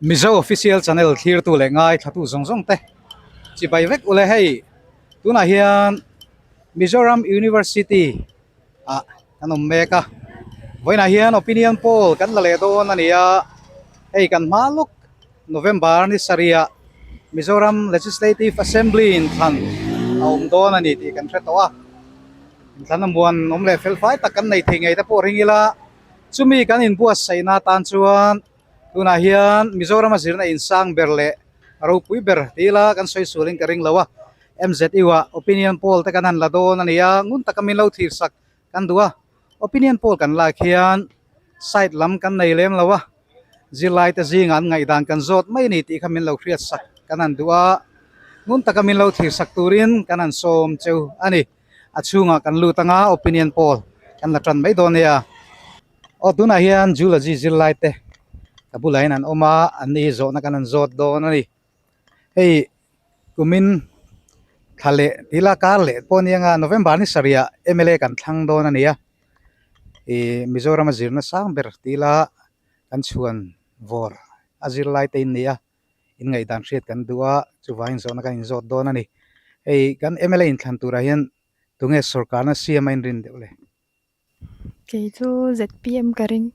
Mizo Official Channel thlirtu leh ngai thlatu zawng zawng te chibai vek ule hei tunah hian Mizoram University ah kan awm mek a vawiinah hian opinion poll kan la leh dawn a ni a hei kan hma lawk November ni sarih ah Mizoram Legislative Assembly inthlan a awm dawn a ni tih kan hre tawh a inthlan a muan awm leh fel fai tak kan nei thei ngei te pawh ring ila chumi kan inbuatsaihna atan chuan tunah hian Mizoram a zirna insang ber leh ropui ber ti ila kan sawi sualin ka ring lo a M_Z_U ah opinion poll te kan han la dawn a ni a ngun taka min lo thlir sak kan duh a opinion poll kan lak hian side lam kan nei lem lo a. Zirlai te zingah an ngaihdan kan zawt mai a ni tih kha min lo hriat sak kan han duh a, ngun taka min lo thlir sak turin kan han sawm cheu a ni. A chhungah kan lut anga opinion poll kan la tan mai dawn nia. Aw tunah hian zoology zirlai te ka bulah hian an awm a, an ni hi zawhna kan han zawt dawn a ni. Hei kumin thla leh tila kar leh pawh ania nga November ni sarih ah mla kan thlang dawn a ni a. Ih Mizoram a zirna sang ber tila kan chhuan vawr a zirlai te in ni a in ngaihdan hriat kan duh a chuvangin zawhna kan inzawt dawn a ni hei kan mla inthlan turah hian tunge sawrkarna siam a inrin deuh le. Kei chu zpm ka ring.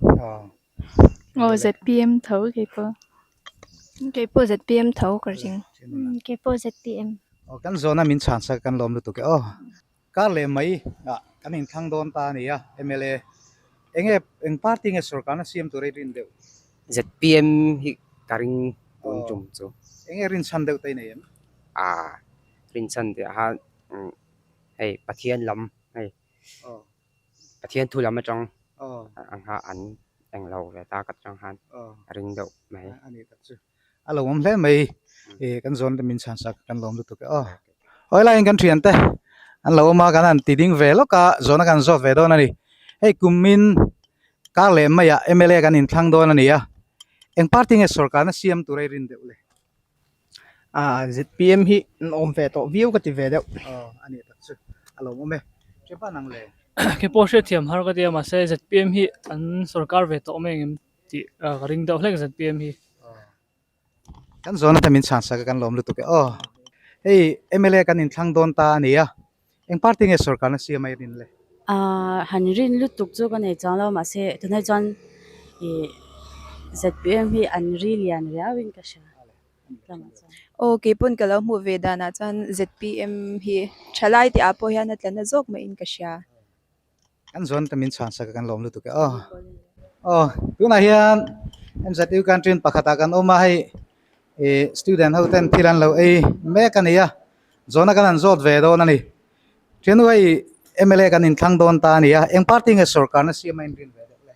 Aw zpm tho kei pawh. Kei pawh zpm tho ka ring. Kei pawh zpm. Aw kan zawhna min chhan sak kan lawm lutuk e aw. Kar leh mai ah kan inthlang dawn ta a ni a, mla. Enge eng party nge sorkarna siam tur a i rin deuh? Zpm hi ka ring tun tum chu. Enge rinchhan deuh te i nei em? Ah rinchhan tih ah khan hei Pathian lam hei Pathian thu lam atang ang kha an englo ve ta ka tang khan ka ring deuh mai. A ni tak chu. A lo awm hle mai ih kan zawn te min chhan sak kan lawm lutuk e aw. Hawi laiin kan thian te an lo awm a kan han ti ding ve lawk a zawhna kan zawt ve dawn a ni. Hei kumin kar leh maiah mla kan inthlang dawn a ni a eng party nge sorkarna siam tur a i rin deuh le? Ah zpm hi an awm ve tawh viau ka ti ve deuh. Aw a ni tak chu a lo awm e. Chepa nang le? Keipawh hriatthiam har ka ti a mahse zpm hi an sorkar ve tawh mai engem tih ka ring deuh hlek zpm hi. Kan zawhna te min chhan sak a kan lawm lutuk e aw. Hei mla kan inthlang dawn ta a ni a, eng party nge sorkarna siam a i rin le? Ahh han rin lutuk chu ka nei chuang lo mahse tunah chuan ih zpm hi an ri lian riau in ka hria tlangah chuan. Aw keipawn ka lo hmuh ve danah chuan zpm hi thalai tih ah pawh hian a tla na zawk maiin ka hria. Kan zawn te min chhan sak a kan lawm lutuk e aw. Aw tunah hian MZU canteen pakhatah kan awm a hei ih student ho ten thil an lo ei mek a ni a zawhna kan han zawt ve dawn a ni. Thiannu hei mla kan inthlang dawn ta a ni a eng party nge sorkarna siam a inrin ve deuh le?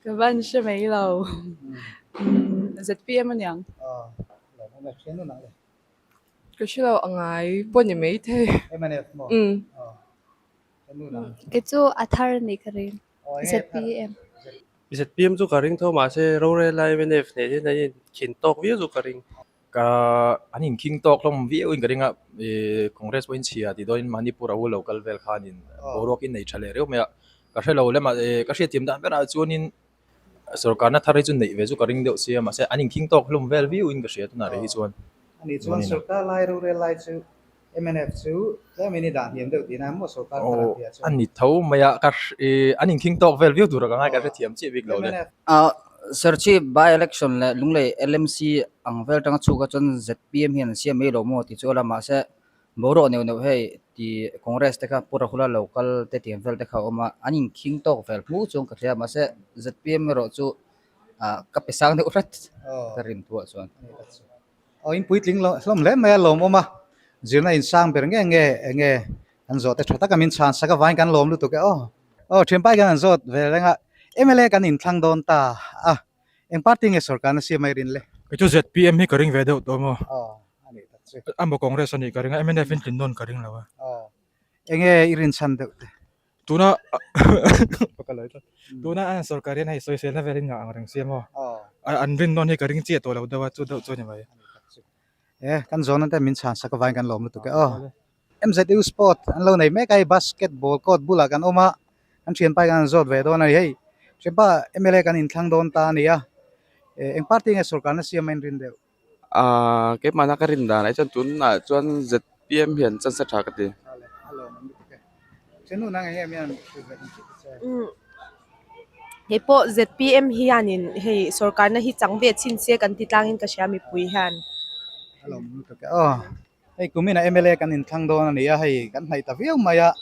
Ka van hre mai lo zpm aniang. Aw lawm awm e thiannu nang le. Ka hre lo a ngai pawh ni mai thei. Mnf maw? Umm. Kei chu a thar a nih ka ring. Zpm. Zpm chu ka ring tho mahse rorel a mnf nen hian an inkhin tawk viau chu ka ring. Ka an inkhing tawk hlawm viau in ka ring a, ih Congress pawhin chhia tih dawnin Manipur a u lo kal vel khanin boruak in nei tha leh riau mai a, ka hre lo lem a, ih ka hriatthiam dan berah chuanin Sorkarna thar hi chu neih ve chu ka ring deuh sia mahse an inkhing tawk hlum vel viau in ka hria tunah rih hi chuan. Ani chuan sorkar lai rorel lai chu mnf chu tlem in i dah hniam deuh tihna maw sorkar thar an tihah chuan. A ni tho mai a, ka an inkhing tawk vel viau tur a ka ngai ka hrethiam chiah bik lo le. Serchhip by election leh Lunglei LMC ang vel atanga chhuk a chuan zpm hian an siam mai lo maw tih chu a la mahse Boruak neuh neuh hei ti Congress te kha Pu Rahula lo kal te tiang vel te kha a awm a, an inkhing tawk vel hmuh chuan ka hria mahse zpm erawh chu ah ka pe sang deuh hret ka rin thuah chuan. Aw in puitling lo hlawm hle mai a lawmawm a, zirna in sang ber nge nge enge kan zawh te tha taka min chhan sak avangin kan lawm lutuk e aw. Aw thianpai kan han zawt ve reng a, mla kan inthlang dawn ta a, eng party nge sorkarna siam a i rin le? Kei chu zpm hi ka ring ve deuh tawh maw? Aw. a nih tak chu. Amaw Congress a nih ka ring a, mnf in tlin nawn ka ring lo a. Aw. Enge i rinchhan deuh te? Tuna ka lo tlat. Tuna an sorkar hian hei sawiselna velin ngah ang reng sia maw? Aw. An rin nawn hi ka ring chiah tawh lo deuh a, chu deuh chu a ni mai. A nih tak chu. E, kan zawhna te min chhan sak avangin kan lawm lutuk e aw. MZU Sport an lo nei mek a hei basketball court bulah kan awm a, kan thianpa hi kan han zawt ve dawn a ni. Hei thianpa mla kan inthlang dawn ta a ni a. Eng party nge sorkarna siam a inrin deuh? Aaa keimahna ka rin dan ah chuan tunah chuan zpm hian chance a tha ka ti. Hei pawh zpm hianin hei sorkarna hi chang ve chhin se kan ti tlangin ka hria mipui hian. Hei kuminah mla kan inthlang dawn a ni a, hei kan hnaih ta viau mai a,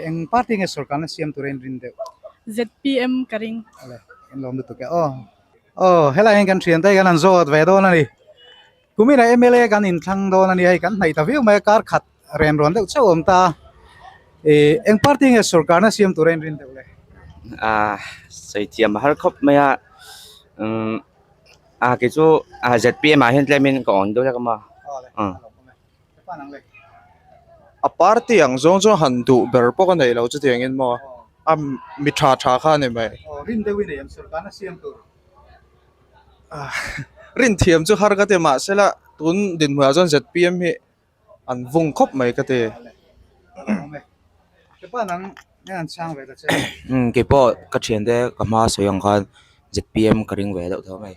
eng party nge sorkarna siam tura inrin deuh? Zpm ka ring. Awle, kan lawm lutuk e aw. Aw, helai hian kan thiante hi kan han zawt ve dawn a ni. Kuminah mla kan inthlang dawn a ni a, hei kan hnaih ta viau mai a, kar khat ren rawn deuh chauh a awm ta a. Eng party nge sorkarna siam tura inrin deuh le? Aaa, sawi thiam a har khawp mai a, umm A kei chu a zpm ah hian tlemin ka awn deuh hlek a maw umm. A party ang zawng chu han duh ber pawh ka nei lo chutiang in maw a mi tha tha kha a ni mai. Rin thiam chu har ka ti mahsela tun dinhmunah chuan zpm hi an vung khawp mai ka ti. Umm kei pawh ka thiante ka hma sawi ang khan zpm ka ring ve deuh tho mai.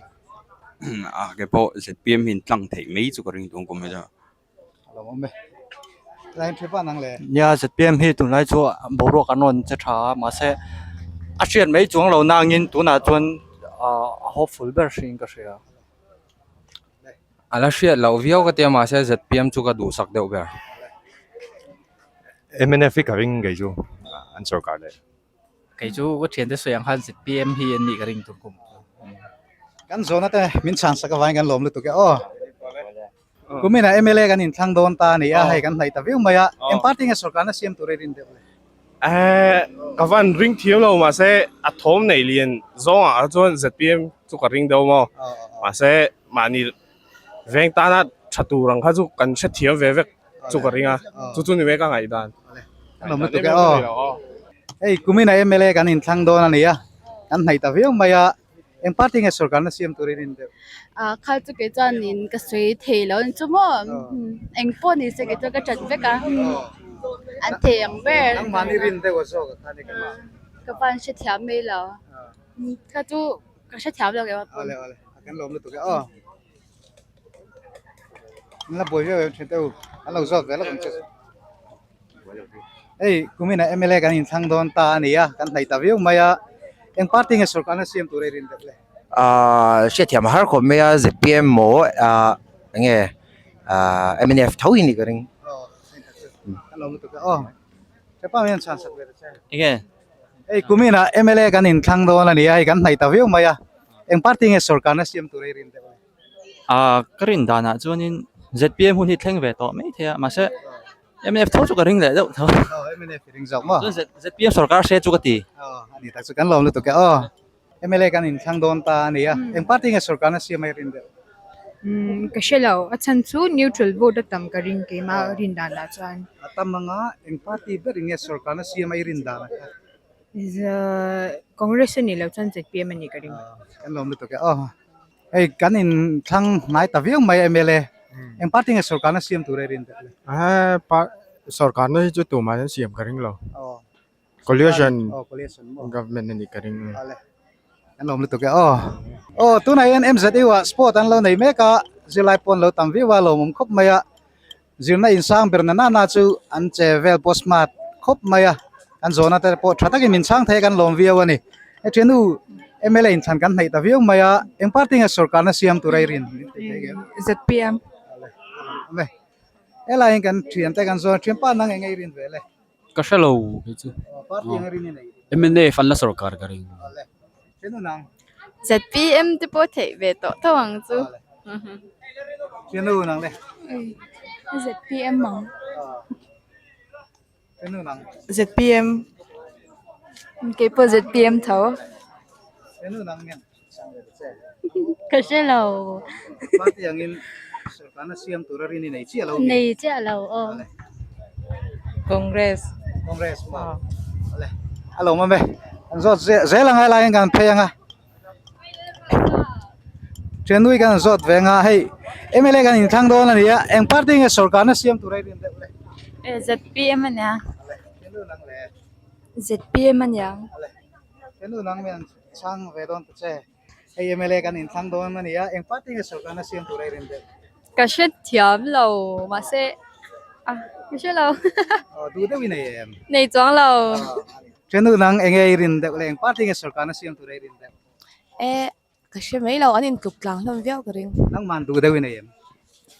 A kei pawh zpm hi an tlang theih mai chu ka ring tung kum hi chu. Nia zpm hi tunlai chu boruak an rawn che tha a mahse a hriat mai chuang lo nangin tunah chuan ahh a hawpful ber hriin ka hria. A la hriat loh viau ka tia mahse zpm chu ka duhsak deuh ber. Mnf hi ka ring ngei chu an sorkar leh. Kei chu ka thiante sawi ang khan zpm hi an nih ka ring tur kum. Kan zawhna te min chhan sak avangin kan lawm lutuk e aw. Kuminah mla kan inthlang dawn ta a ni a, hei kan hnaih ta viau mai a, eng party nge sorkarna siam tur a rin deuh le? Ehh ka van ring thiam lo mahse a thawm nei lian zawngah kha chuan zpm chu ka ring deuh maw mahse mahni veng tana tha tur ang kha chu kan hrethiam ve vek chu ka ring a chu chu ni mai ka ngaihdan. Ka lawm lutuk e aw. Hei kuminah mla kan inthlang dawn a ni a, kan hnaih ta viau mai a. Eng party nge sorkarna siam turin in deuh? Ah kha chu kei chuanin ka sawi thei lo ni chu maw eng pawh ni se kei chuan ka that vek a an thei ang ber. Nangmahni rin deuh a zawk a kha ni ka mah. Ka van hrethiam mai lo kha chu ka hrethiam lo keimah pawh. Awle awle a kan lawm lutuk e aw. An la buai viau em thin teh u an lo zawt ve lawk ang che. Hei kuminah mla kan inthlang dawn ta a ni a, kan hnaih ta viau mai a, eng party nge sorkarna siam tur a i rin deuh le? Ahh hriatthiam a har khawp mai a zpm maw ahh enge ahh mnf tho hi ni ka ring. Ka lo lutuk a aw. Hepa hian chhan sak ve ta che. Enge? Hei kuminah mla kan inthlang dawn a ni a, hei kan hnaih ta viau mai a, eng party nge sorkarna siam tur a i rin deuh le? Ahh ka rin danah chuanin zpm hun hi thleng ve tawh mai thei a mahse mnf tho chu ka ring leh deuh tho. Aw mnf i ring zawk maw? Chuan zpm sorkar hre chu ka ti. Aw a ni tak chu kan lawm lutuk e aw. Mla kan inthlang dawn ta a ni a, eng party nge sorkarna siam a i rin deuh? Umm ka hre lo, a chhan chu neutral vote a tam ka ring keimah rin danah chuan. A tam anga eng party ber in nge sorkarna siam a i rin danah kha? Congress a nih loh chuan zpm a nih ka ring. Kan lawm lutuk e aw. Hei kan inthlang hnai ta viau mai mla eng party nge sorkarna siam tur a rin deuh le? Ahh sorkarna hi chu tumah hian siam ka ring lo. Coalition government a nih ka ring. Kan lawm lutuk e aw. Aw tunah hian MZU ah sport an lo nei mek a, zirlai pawh an lo tam viau a, lawmawm khawp mai a. Zirna insang ber na nana chu an che vel pawh smart khawp mai a, kan zawhna te pawh tha takin min chhang thei a kan lawm viau a ni. He thiannu mla inthlan kan hnaih ta viau mai a, eng party nge sorkarna siam tur a i rin? Zpm. Awm e. Helai hian kan thiante kan zawn a, thianpa nang eng nge i rin ve le? Ka hre lo kei chu. Party eng a rin i nei? Mnf an la sorkar ka ring. Awle. Thiannu nang? Zpm te pawh theih ve tawh tho ang chu. Thiannu nang le? Zpm ang. Thiannu nang? Zpm. Keipawh zpm tho. Thiannu nang nge? Ka hre lo. Party angin sorkarna siam tura rin i nei chiah lo. Nei chiah lo aw. Congress. Congress maw? Awle. A lo awm e. An zawt zel anga helai hian kan phei anga. Thiannui kan zawt ve anga hei mla kan inthlang dawn a ni a eng party nge sorkarna siam tura i rin deuh le? Zpm a nia. Awle. Thiannu nang le. Zpm a nia. Awle. Thiannu nang mian. Chhang ve dawn ta che. Hei MLA kan inthlang dawn a ni a, eng party nge sorkarna siam tur a i rin deuh? Ka hre thiam lo, mahse a ka hre lo. Aw duh deuh i nei em? Nei chuang lo. Ṭhiannu nang eng nge i rin deuh le, eng party nge sorkarna siam tur a i rin deuh? E, ka hre mai lo, an intluk tlang hlawm viau ka ring. Nangman duh deuh i nei em?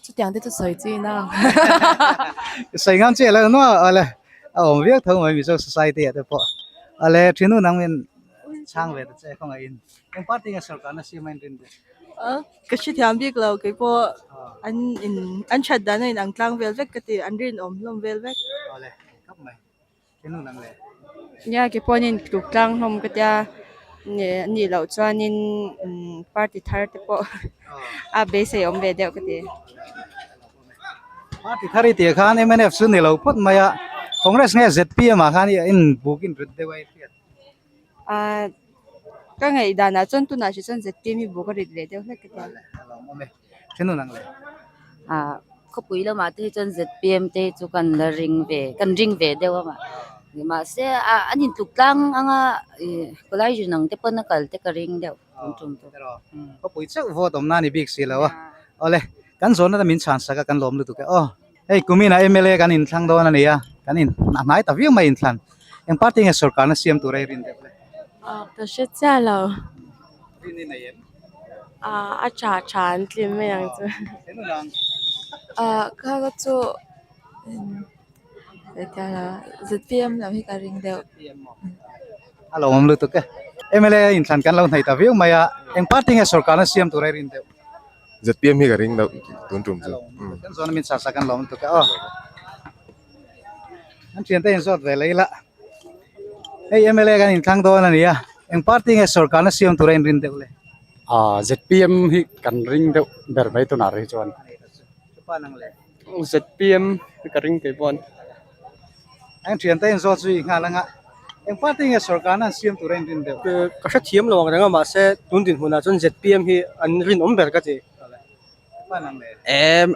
Chutiang te chu sawi chi na. Sawi ngam chiah lo nuah awle a awm viau tho mai Mizo society ah te pawh. Awle ṭhiannu nang min chhang ve ta che khawngaihin. Eng party nge sorkarna siam a inrin deuh? Ka hrethiam bik lo kei pawh an in an that dan a in ang tlang vel vek ka ti an rinawm hlawm vel vek. Awle khap mai thil hun ang le. Nia kei pawh an in tluk tlang hlawm ka tia nih loh chuanin party thar te pawh a beisei awm ve deuh ka ti. Party thar i tih khan mnf chu ni lo phawt mai a Congress nge zpm ah khan i inbuk inrit deuh a i hriat. Ahh ka ngaih danah chuan tunah hri chuan zpm hi buk a rit ve deuh hlek ka ti a. Ahh khawpui lamah te hi chuan zpm te hi chu kan la ring ve kan ring ve deuh a mah mahse ah an intluk tlang anga ih college ang te pawn a kal te ka ring deuh tun tum chu. Khawpui chauh vote awm nan i bik si lo a awle kan zawn ata min chhan sak a kan lawm lutuk e aw. Hei kuminah mla kan inthlang dawn a ni a, kan in a hnai ta viau mai inthlan. Eng party nge sorkarna siam tur a i rin deuh le? Ah ka hre chiah lo. Rin i nei em? Ah a tha tha an tlim mai ang chu. Ah kha ka chu zpm lam hi ka ring deuh. A lo awm lutuk e. Mla inthlan kan lo hnai ta viau mai a, eng party nge sorkarna siam tur a i rin deuh? ZPM hi ka ring deuh tun tum chu. Kan zawn a min chhar sak an lawm lutuk e aw. An thiante in zawt ve lei la. Hei MLA kan inthlang dawn a ni a, eng party nge sorkarna siam tura in rin deuh le? Ah ZPM hi kan ring deuh ber mai tunah rih chuan. ZPM hi ka ring kei pawh. An thiante in zawt zui nghal anga eng party nge sorkarna an siam tura in rin deuh? Ka hrethiam lo ang reng a mahse tun dinhmunah chuan ZPM hi an rinawm ber ka ti. Em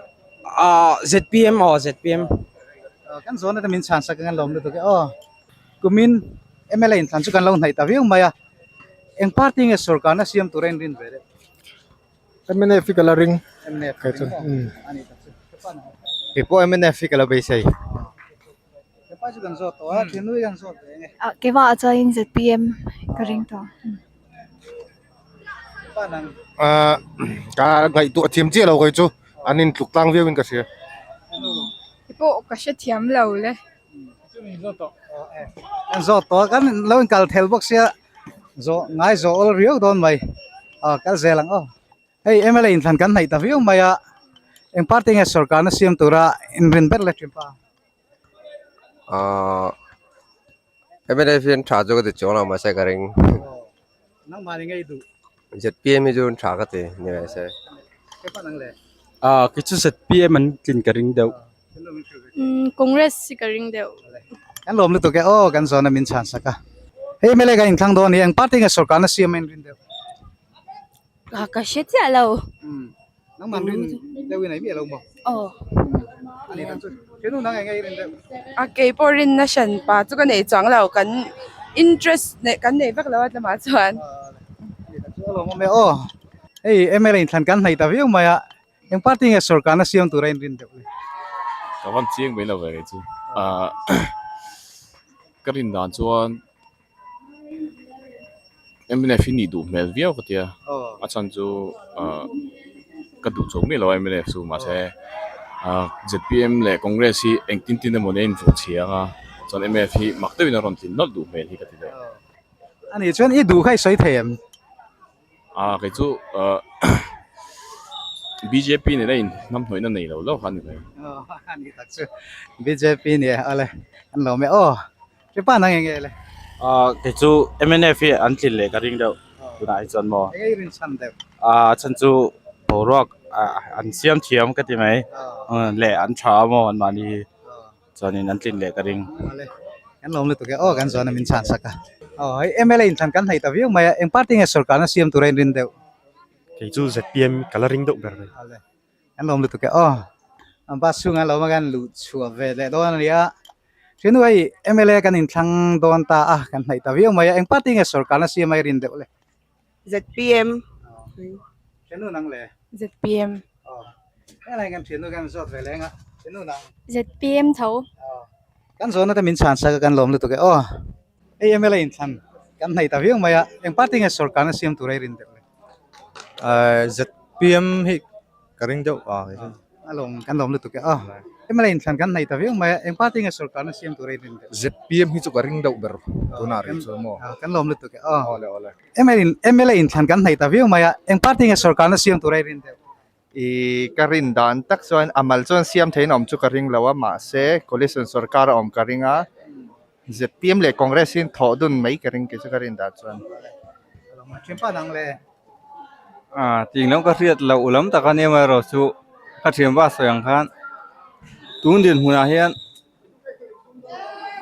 ah ZPM aw ZPM. Kan zawn ata min chhan sak ang an lawm lutuk e aw. Kumin MLA inthlan chu kan lo hnaih ta viau mai a, eng party nge sorkarna siam tura in rin ve deuh? Mnf hi ka la ring. Mnf Kei chuan umm. Ani tak chu. Kei pawh mnf hi ka la beisei. Hepa chu kan zawt tawh a, thinlui kan zawt ve nge. Ah keimah ah chuanin zpm ka ring tawh. Hepa nang. Ah ka ngaihtuah thiam chiah lo kei chu an intluk tlang viau in ka hria. Kei pawh ka hrethiam lo le. Kan zawt tawh a, kan lo inkal thel bawk sia zawh ngai zawh awl riau dawn mai. Aw kal zel ang aw. Hei MLA inthlan kan hnaih ta viau mai a, eng party nge sorkarna siam tura inrin ber le thin pa? Ahh MLA hi an tha chu ka ti chuang lo mahse ka ring. Nangmah ni ngei duh. ZPM hi chu an tha ka ti ni mai se. Ah kei chu ZPM an tlin ka ring deuh. Congress hi ka ring deuh. Kan lawm lutuk e aw kan zawna min chhan sak a. Hei MLA kan inthlang dawn hi eng party nge sorkarna siam a inrin deuh? Ka hre chiah lo. Nangman rin deuh in ei miah lo maw? Aw. Ani tak chu. Thilnu nang eng nge i rin deuh? A kei pawh rinna hran pa chu ka nei chuang lo kan interest neih kan nei vak lo a tlama chuan. Ani tak chu a lawmawm e aw. Hei MLA inthlan kan hnaih ta viau mai a. Eng party nge sorkarna siam tura in rin deuh le? Ka van chiang mai lo ve kei chu. Ahh ka rin dan chuan mnf hi nih duh hmel viau ka tia a chhan chu ahh ka duh chho miah lo a mnf chu mahse ahh zpm leh congress hi engtin tin emaw ni a invuah chhia ang a chuan mnf hi mak deuhin a rawn tlin nawlh duh hmel hi ka ti deuh. Ani chuan i duh kha i sawi thei em? Ah kei chu ah bjp nena in hnamhnawihna nei lo lo kha a ni mai. Aw a ni tak chu bjp nia awle an lo mai aw Kripa nang eng nge le? Ah kei chu mnf hi an tlin leh ka ring deuh tunah hi chuan maw. Eng nge i rin chhan deuh? Ah chhan chu boruak an siam thiam ka ti mai leh an tha a maw an mahni hi. Chuanin an tlin leh ka ring. Awle, kan lawm lutuk e. Aw kan zawn a min chhan sak a. Aw hei MLA inthlan kan hnaih ta viau mai a, eng party nge sorkarna siam tura in rin deuh? Kei chu zpm ka la ring deuh ber mai. Awle, kan lawm lutuk e. Aw, bus chhungah lo awm a kan luh chhuah ve leh dawn a nia. Hrianu hei MLA kan inthlang dawn ta a, kan hnaih ta viau mai a, eng party nge sorkarna siam a i rin deuh le? Zpm. Mai. Thiannu nang le? ZPM. Aw. Helai kan thiannu kan zawt ve leng a. Thiannu nang? ZPM tho. Aw. Kan zawhna te min chhan sak a kan lawm lutuk e aw. Hei MLA inthlan kan hnaih ta viau mai a, eng party nge sorkarna siam tur a i rin deuh le? ZPM hi ka ring deuh a. A lawm kan lawm lutuk e aw. MLA inthlan kan hnaih ta viau mai a, eng party nge sorkarna siam tur a i rin deuh? ZPM hi chu ka ring deuh ber tunah rih chu maw. Kan lawm lutuk e aw. Awle awle. MLA inthlan kan hnaih ta viau mai a, eng party nge sorkarna siam tur a i rin deuh? I ka rin dan tak chuan a mal chuan siam theiin a awm chu ka ring lo a, mahse coalition sorkar a awm ka ring a, zpm leh Congress hi thawh dun mai ka ring kei chu ka rin dan chuan. Ah ting lam ka hriat loh lam tak a nia erawh chu ka thianpa sawi ang khan tun dinhmunah hian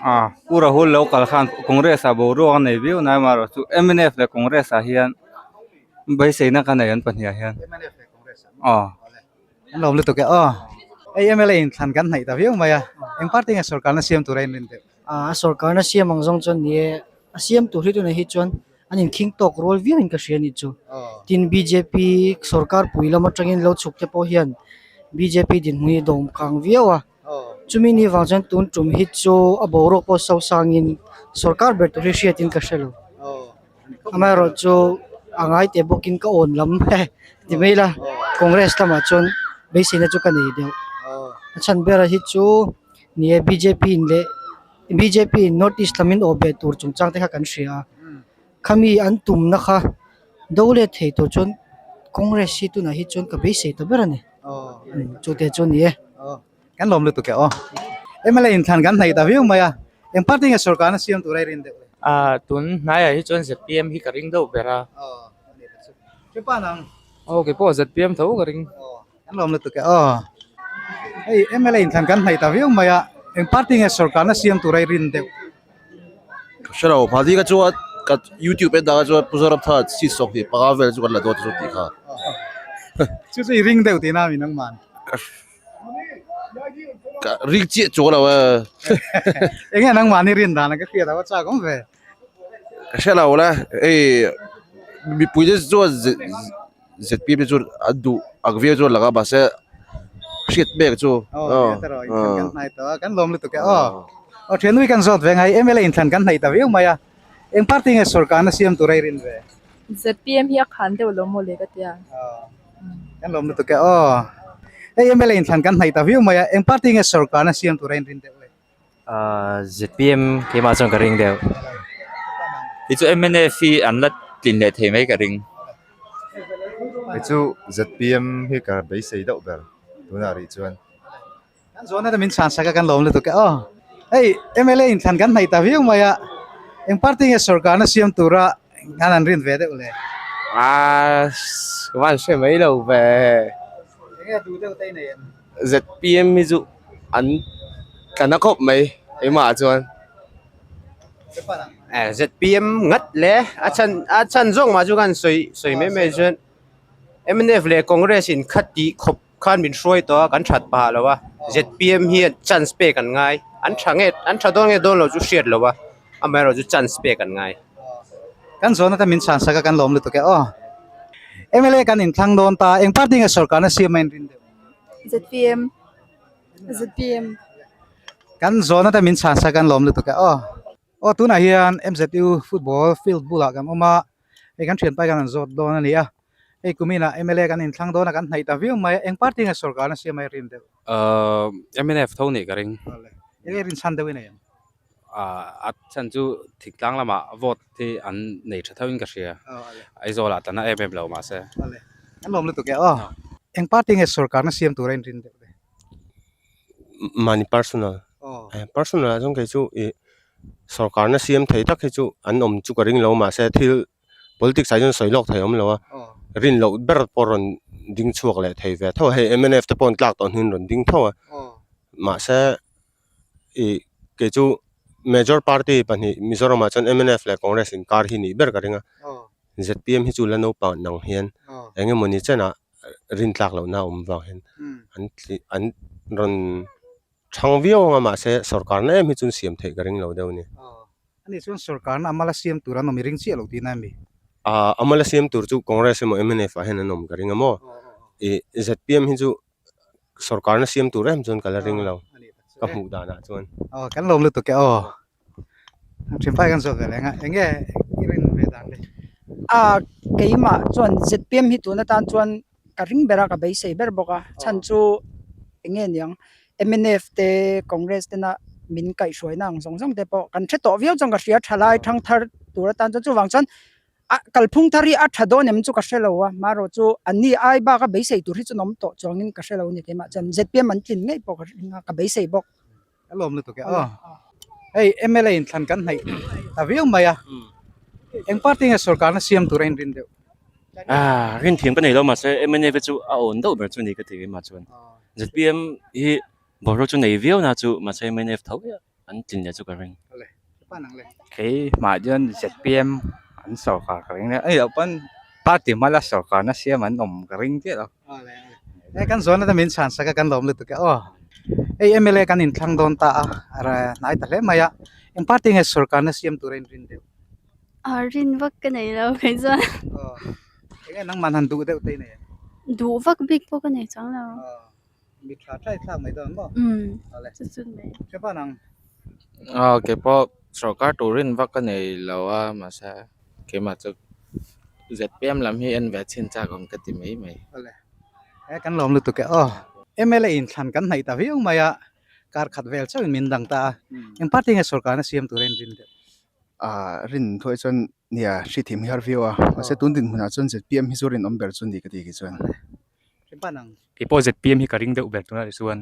ah Pu Rahul lo kal khan Congress ah boruak a nei viau nai amaherawhchu mnf leh Congress ah hian Beiseina ka nei an pahniah hian. Aw. An lawm lutuk e aw. Hei MLA in thlan kan hnaih ta viau mai a. Eng party nge sorkarna siam tura in rin deuh? A sorkarna siam ang zawng chuan ni e, a siam tur hi tunah hi chuan an inkhing tawk rual viau in ka hria a nih chu. Tin bjp sorkar pui lam atangin lo chhuk te pawh hian bjp dinhmun hi dawm kang viau a. Chumi ni vang chuan tun tum hi chu a boruak pawh sosangin sorkar ber tur hi hriatin ka hre lo. Amaherawh chu a ngai teh bawkin ka awn lam ti mai ila Congress lamah chuan beiseina chu ka nei deuh. A chhan berah hi chu ni e bjp in leh bjp in North East lamin awh beh tur chungchang te kha kan hria a. Khami an tumna kha do let thei tur chuan Congress hi tunah hi chuan ka beisei ta ber a ni. Chu te chu a ni e. Kan lawm lutuk e aw. MLA inthlan kan hnaih ta viau mai a, eng party nge sorkarna siam tur a i rin deuh le? Ah, tun hnaiah hi chuan zpm hi ka ring deuh ber a. Aw, ani ta chu. Chepa nang? Aw, kei pawh zpm tho ka ring. Aw, kan lawm lutuk e aw. Hei MLA inthlan kan hnaih ta viau mai a, eng party nge sorkarna siam tur a i rin deuh? Ka hre lo, mahni ka chuan ka youtube en dangah chuan Pu Zoramthanga seat 25 vel chu kan la dawn chu tih kha. Chu chu i ring deuh tihna mi nangman? Ka ring chiah chuang lo e. Enge nangmahni rin dan a ka hriat a va chak awm ve. Ka hre lo le, hei mipui te chuan zpm te chuan an duh ang viau chuan lang a mahse hriat mek chu. Aw hriat erawh inthlan kan hnai tawh a, kan lawm lutuk e aw. Aw thianui kan zawt ve ngai MLA inthlan kan hnaih ta viau mai a, eng party nge sorkarna siam tur a i rin ve? Zpm hi a khan deuh lo maw le ka tia. Kan lawm lutuk e aw. Hei MLA inthlan kan hnaih ta viau mai a, eng party nge sorkarna siam tur a inrin deuh le? Zpm keimah chuan ka ring deuh. Kei chu mnf hi an la tlin leh thei mai ka ring. Kei chu zpm hi ka beisei deuh ber tunah rih chuan. Kan zawhna te min chhan sak a kan lawm lutuk e aw. Hei MLA inthlan kan hnaih ta viau mai a, eng party nge sorkarna siam tura an an rin ve deuh le? Aa ka van hre mai lo ve. Enge duh deuh te i nei em? Zpm hi chu an tla na khawp mai keimah ah chuan. Zpm ngat le a chhan a chhan zawng mah chu kan sawi sawi mai mai chuan mnf leh Congress in kha tih khawp khan min hruai tawh a kan that pah lo a zpm hian chance pek an ngai an tha nge an tha dawn nge dawn lo chu hriat lo a amaherawhchu chance pek an ngai. Kan zawhna te min chhan sak a kan lawm lutuk e aw. Mla kan inthlang dawn ta eng party nge sorkarna siam a inrin deuh? Zpm zpm. Kan zawhna te min chhan sak a kan lawm lutuk e aw. Aw tunah hian MZU football field bulah kan awm a hei kan thianpa hi kan han zawt dawn a ni a. Hei kuminah mla kan inthlang dawn a kan hnaih ta viau mai a, eng party nge sorkarna siam mai rin deuh? Ahh mnf tho nih ka ring. Enge rin chhan deuh i nei ang? Ahh a chhan chu thingtlang lamah vote hi an nei tha theuhin ka hria. Aizawl ah tana em em lo mahse. An lawm lutuk e aw. Eng party nge sorkarna siam tura in rin deuh le? Mahni personal. Personal ah chuan kei chu ih sorkarna siam thei tak hi chu an awm chu ka ring lo mahse thil Politics ah hian sawi lawk thei awm lo a, rin loh ber pawh rawn ding chhuak leh thei ve tho a, hei mnf te pawh an tlak tawh hnuin rawn ding tho a, mahse ih kei chu major party pahnih Mizoram ah chuan mnf leh Congress inkar hi nih ber ka ring a, zpm hi chu la naupang nang hian eng emawni chenah rin tlak lohna a awm vang hian an an rawn thang viau ang a mahse sorkarna em hi chu an siam theih ka ring lo deuh a ni. Ani chuan sorkarna a mala siam tur an awm i ring chiah lo tihna a mi? Ah a mala siam tur chu Congress emaw mnf ah hian an awm ka ring a maw ih zpm hi chu sorkarna siam tur em chuan ka la ring lo ka hmuh danah chuan. Aw kan lawm lutuk e aw thinpai kan zawt ve leh ang a enge i rin ve dan le. Ah keimah chuan zpm hi tun atan chuan ka ring ber a ka beisei ber bawk a chhan chu enge niang mnf te Congress tena min kaihhruaina ang zawng zawng te pawh kan hre tawh viau chuan ka hria thalai thangthar tur atan chuan chuvang chuan a kalphung thar hi a tha dawn em chu ka hre lo a marawh chu an ni ai bak a beisei tur hi chu an awm tawh chuangin ka hre lo a ni keimah chuan zpm an tlin ngei pawh ka ring a ka beisei bawk. Ka lawm lutuk e aw. Hei mla in thlan kan hnaih ta viau mai a eng party nge sorkarna siam tur a inrin deuh? Ah rin thiam ka nei lo mahse mnf hi chu a awn deuh ber chu ni ka ti keimah chuan zpm hi boruak chu nei viau na chu mahse mnf tho hi an tlin leh chu ka ring. Keimah chuan zpm an sorkar ka ring a hei loh pawn party hmala sorkarna siam an awm ka ring chiah lo. He kan zawn ata min chhan sak a kan lawm lutuk e aw. Hei mla kan inthlang dawn ta a hnai ta hle mai a eng party nge sorkarna siam tura inrin deuh? A rin vak ka nei lo kei chuan. Aw enge nangman han duh deuh te i nei em? Duh vak bik pawh ka nei chuang lo. Mi tha tha i thlak mai dawn maw? Umm chu chu mai. Hre pan ang. Aw keipawh sorkar turin vak ka nei lo a mahse keimah chu zpm lam hi en ve chhin chak awm ka ti mai mai. Awle he kan lawm lutuk e aw. Mla in thlan kan hnaih ta viau mai a kar khat vel chauhin min dang ta a eng party nge sorkarna siam tura in rin deuh? Ah rin thuai chuan nia hri thim hi har viau a mahse tun dinhmunah chuan zpm hi chu rinawm ber chu ni ka ti khi chuan. Kei pawh zpm hi ka ring deuh ber tunah chuan.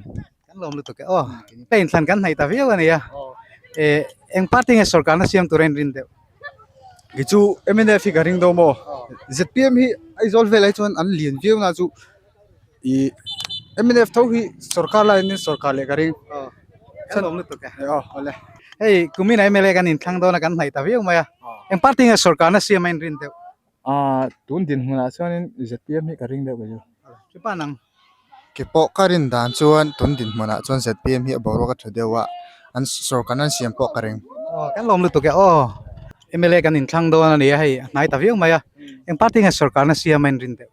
Kan lawm lutuk e aw. Ka inthlan kan hnaih ta viau a nia. Eh eng party nge sorkarna siam tura in rin deuh? Kei chu mnf hi ka ring deuh maw? Zpm hi Aizawl velah hi chuan an lian viau na chu ih mnf tho hi sorkar laiin sorkar leh ka ring. Kan lawm lutuk e. Aw awle. Hei kumin ah mla kan inthlang dawn a kan hnaih ta viau mai a. Eng party nge sorkarna siam a in rin deuh? Aaa tun dinhmunah chuanin zpm hi ka ring deuh kei chu. Chupa nang. Ke pawh ka rin dan chuan tun dinhmunah chuan zpm hi a boruak a tha deuh a, an sorkar nan siam pawh ka ring. Aw kan lawm lutuk e aw. Mla kan inthlang dawn a ni a hei a hnai ta viau mai a. Eng party nge sorkarna siam a inrin deuh?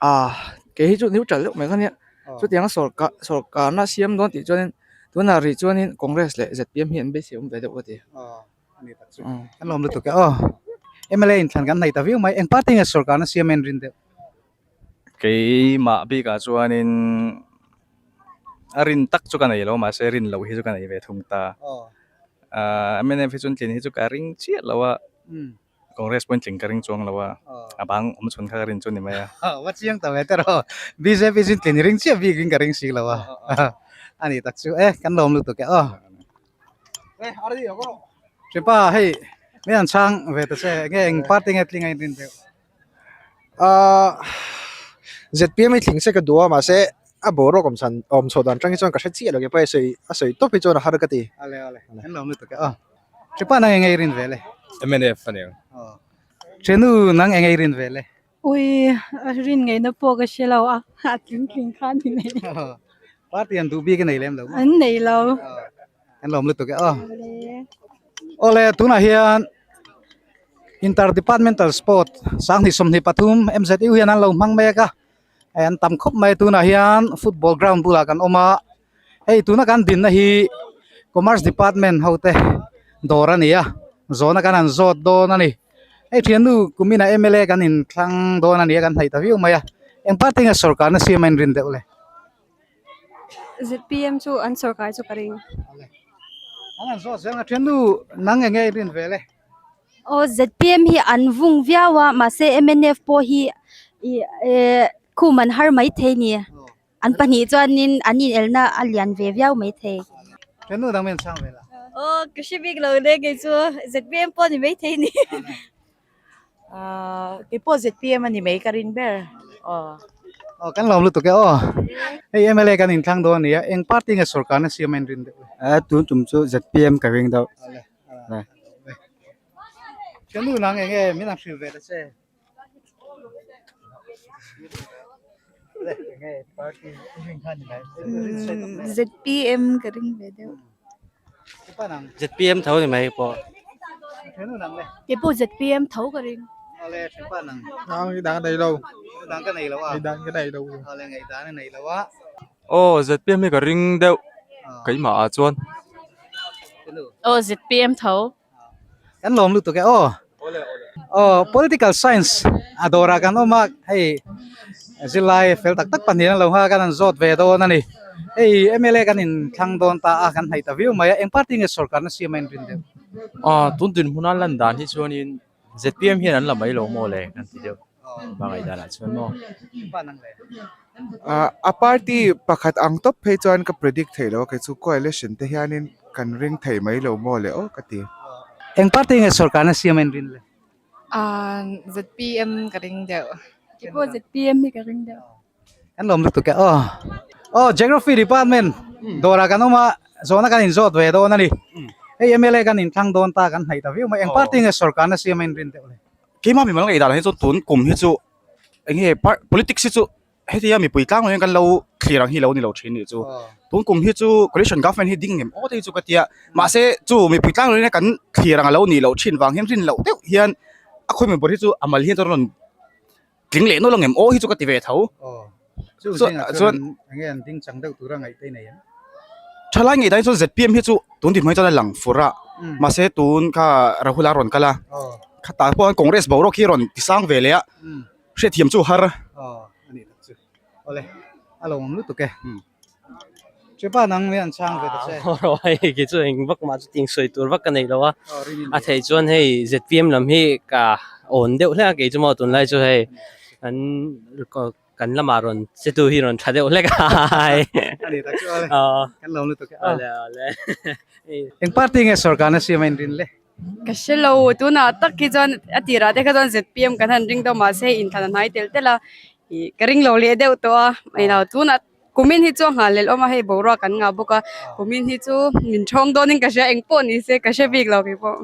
Aaa kei hi chu neutral deuh mai ka nia. Chutianga sorkar sorkarna siam dawn tih chuanin tunah rih chuanin Congress leh zpm hi an beisei awm ve deuh ka ti. Aw Ani tak chu. Kan lawm lutuk e aw. MLA inthlan kan hnaih ta viau mai. Eng party nge sorkarna siam a inrin deuh? Keimah bikah chuanin a rin tak chu ka nei lo mahse rin loh hi chu ka nei ve thung ta. Aaa mnf hi chuan tlin hi chu ka ring chiah lo a, Congress pawhin tling ka ring chuang lo a, a bang awm chhun kha ka rin chu ni mai a. Va chiang ta ve te rawh. Bjp chu tlin i ring chiah bikin ka ring si lo a. Ani tak chu e kan lawm lutuk e aw. Hripa hei mi an chhang ve ta che nge eng party nge tling a inrin deuh? Ahh zpm hi tling se ka duh a mahse a boruak awm chhan awm chhoh dan atang hi chuan ka hre chiah lo ke pawh a sawi a sawi tawp hi chuan a har ka ti. Ale ale an lawm lutuk e aw. Hripa nang enge i rin ve le? Mnf a niang. Thenu nang enge i rin ve le? Ui, a rin ngaihna pawh ka hre lo a, a tling tling kha a ni mai. Party an duh bik a nei lem lo maw? An nei lo. An lawm lutuk e aw. Awle tunah hian Inter Departmental Sport 2023 MZU hian an lo hmang mek a, hei an tam khawp mai tunah hian football ground bulah kan awm a, hei tuna kan dinna hi Commerce Department ho te dawr a ni a, zawhna kan han zawt dawn a ni. Hei thiannu kuminah mla kan inthlang dawn a ni a kan hnaih ta viau mai a, eng party nge sorkarna siam a inrin deuh le? Zpm chu an sorkar chu ka ring. An han zawt zel a, thiannu nang enge i rin ve le? Aw zpm hi an vung viau a mahse mnf pawh hi ih eh khum an har maithei a ni. An pahnih chuanin an inelna a lian ve viau maithei. Thiannu dang min chhang ve la. Aw ka hre bik lo le kei chu zpm pawh ni maithei a ni. Ahh kei pawh zpm a ni mai ka rin ber aw. Aw kan lawm lutuk e aw. Hei mla kan inthlang dawn a nia eng party nge sorkarna siam a inrin deuh le? Eh tun tum chu zpm ka ring deuh. Thiannu nang enge min han hrilh ve ta che. Zpm ka ring ve deuh. Zpm tho ni mai pawh. Keipawh zpm tho ka ring. Awle thianpa nang. Nang ngaihdan ka nei lo. Ngaihdan ka nei lo a. Ngaihdan ka nei lo. Awle ngaihdan a nei lo a. Aw ZPM hi ka ring deuh keimah ah chuan. Aw ZPM tho. Kan lawm lutuk e aw. Aw political science a dawrah kan awm a hei zirlai fel tak tak pahnih an lo nghak a kan han zawt ve dawn a ni. Hei mla kan inthlang dawn ta a kan hnaih ta viau mai a eng party nge sorkarna siam a inrin deuh? Aw tun dinhmuna lan dan hi chuanin ZPM hian an la mai lo maw le kan ti deuh hmangaih danah chuan maw. A party pakhat ang tawp phei chuan ka predict theih lo a kei chu coalition te hianin kan ring thei mai lo maw le aw ka ti. Eng party nge sorkarna siam a inrin le? ZPM ka ring deuh. Keipawh ZPM hi ka ring deuh. Kan lawm lutuk e aw. Aw Geography department dawrah kan awm a, zawhna kan inzawt ve dawn a ni. Hei mla kan inthlang dawn ta kan hnaih ta viau mai. Eng party nge sorkarna siam a inrin deuh le? Keimah mimal ngaih dan ah hi chuan tun kum hi chu eng nge politics hi chu hetia mipui tlang lo hian kan lo thlir ang hi lo ni lo thin nih chu. Tun kum hi chu coalition government hi ding ngem aw te hi chu ka tia. Mahse chu mipui tlang lo hian kan thlir ang a lo nih loh thin vang hian rin loh deuh hian a khawi mipui hi chu a mal hian chuan rawn Tling leh nawlh ang em aw hi chu ka ti ve tho. Chu zingah chuan enge an ding chang deuh tura ngaih te nei em? Thalai ngaih dan hi chuan ZPM hi chu tun dinhmun hi chuan a lang fur a, mahse tun kha Rahul a rawn kal a, khatah pawh Congress boruak hi a rawn ti sang ve leh a, hriatthiam chu a har. Aw a nih tak chu. Awle a lo awm lutuk e. Chepa nang mi an chhang ve ta che. Rawh hei kei chu eng vak mah chu ting sawi tur vak ka nei lo a, a theih chuan hei ZPM lam hi ka awn deuh hlek a kei chu maw tunlai chu hei an kan lamah rawn che tu hi rawn tha deuh hlek a A ni tak chu awle kan lo lutuk e awle awle. Eng party nge sorkarna siam a inrin le? Ka hre lo tunah tak hi chuan a tirah te kha chuan ZPM kan han ring deuh mahse inthlan a hnai tel tel a ih ka ring lo leh deuh tawh a englo tunah kumin hi chu a nghah lel awm a hei boruak kan ngah bawk a kumin hi chu min thawng dawnin ka hria eng pawh ni se ka hre bik lo keipawh.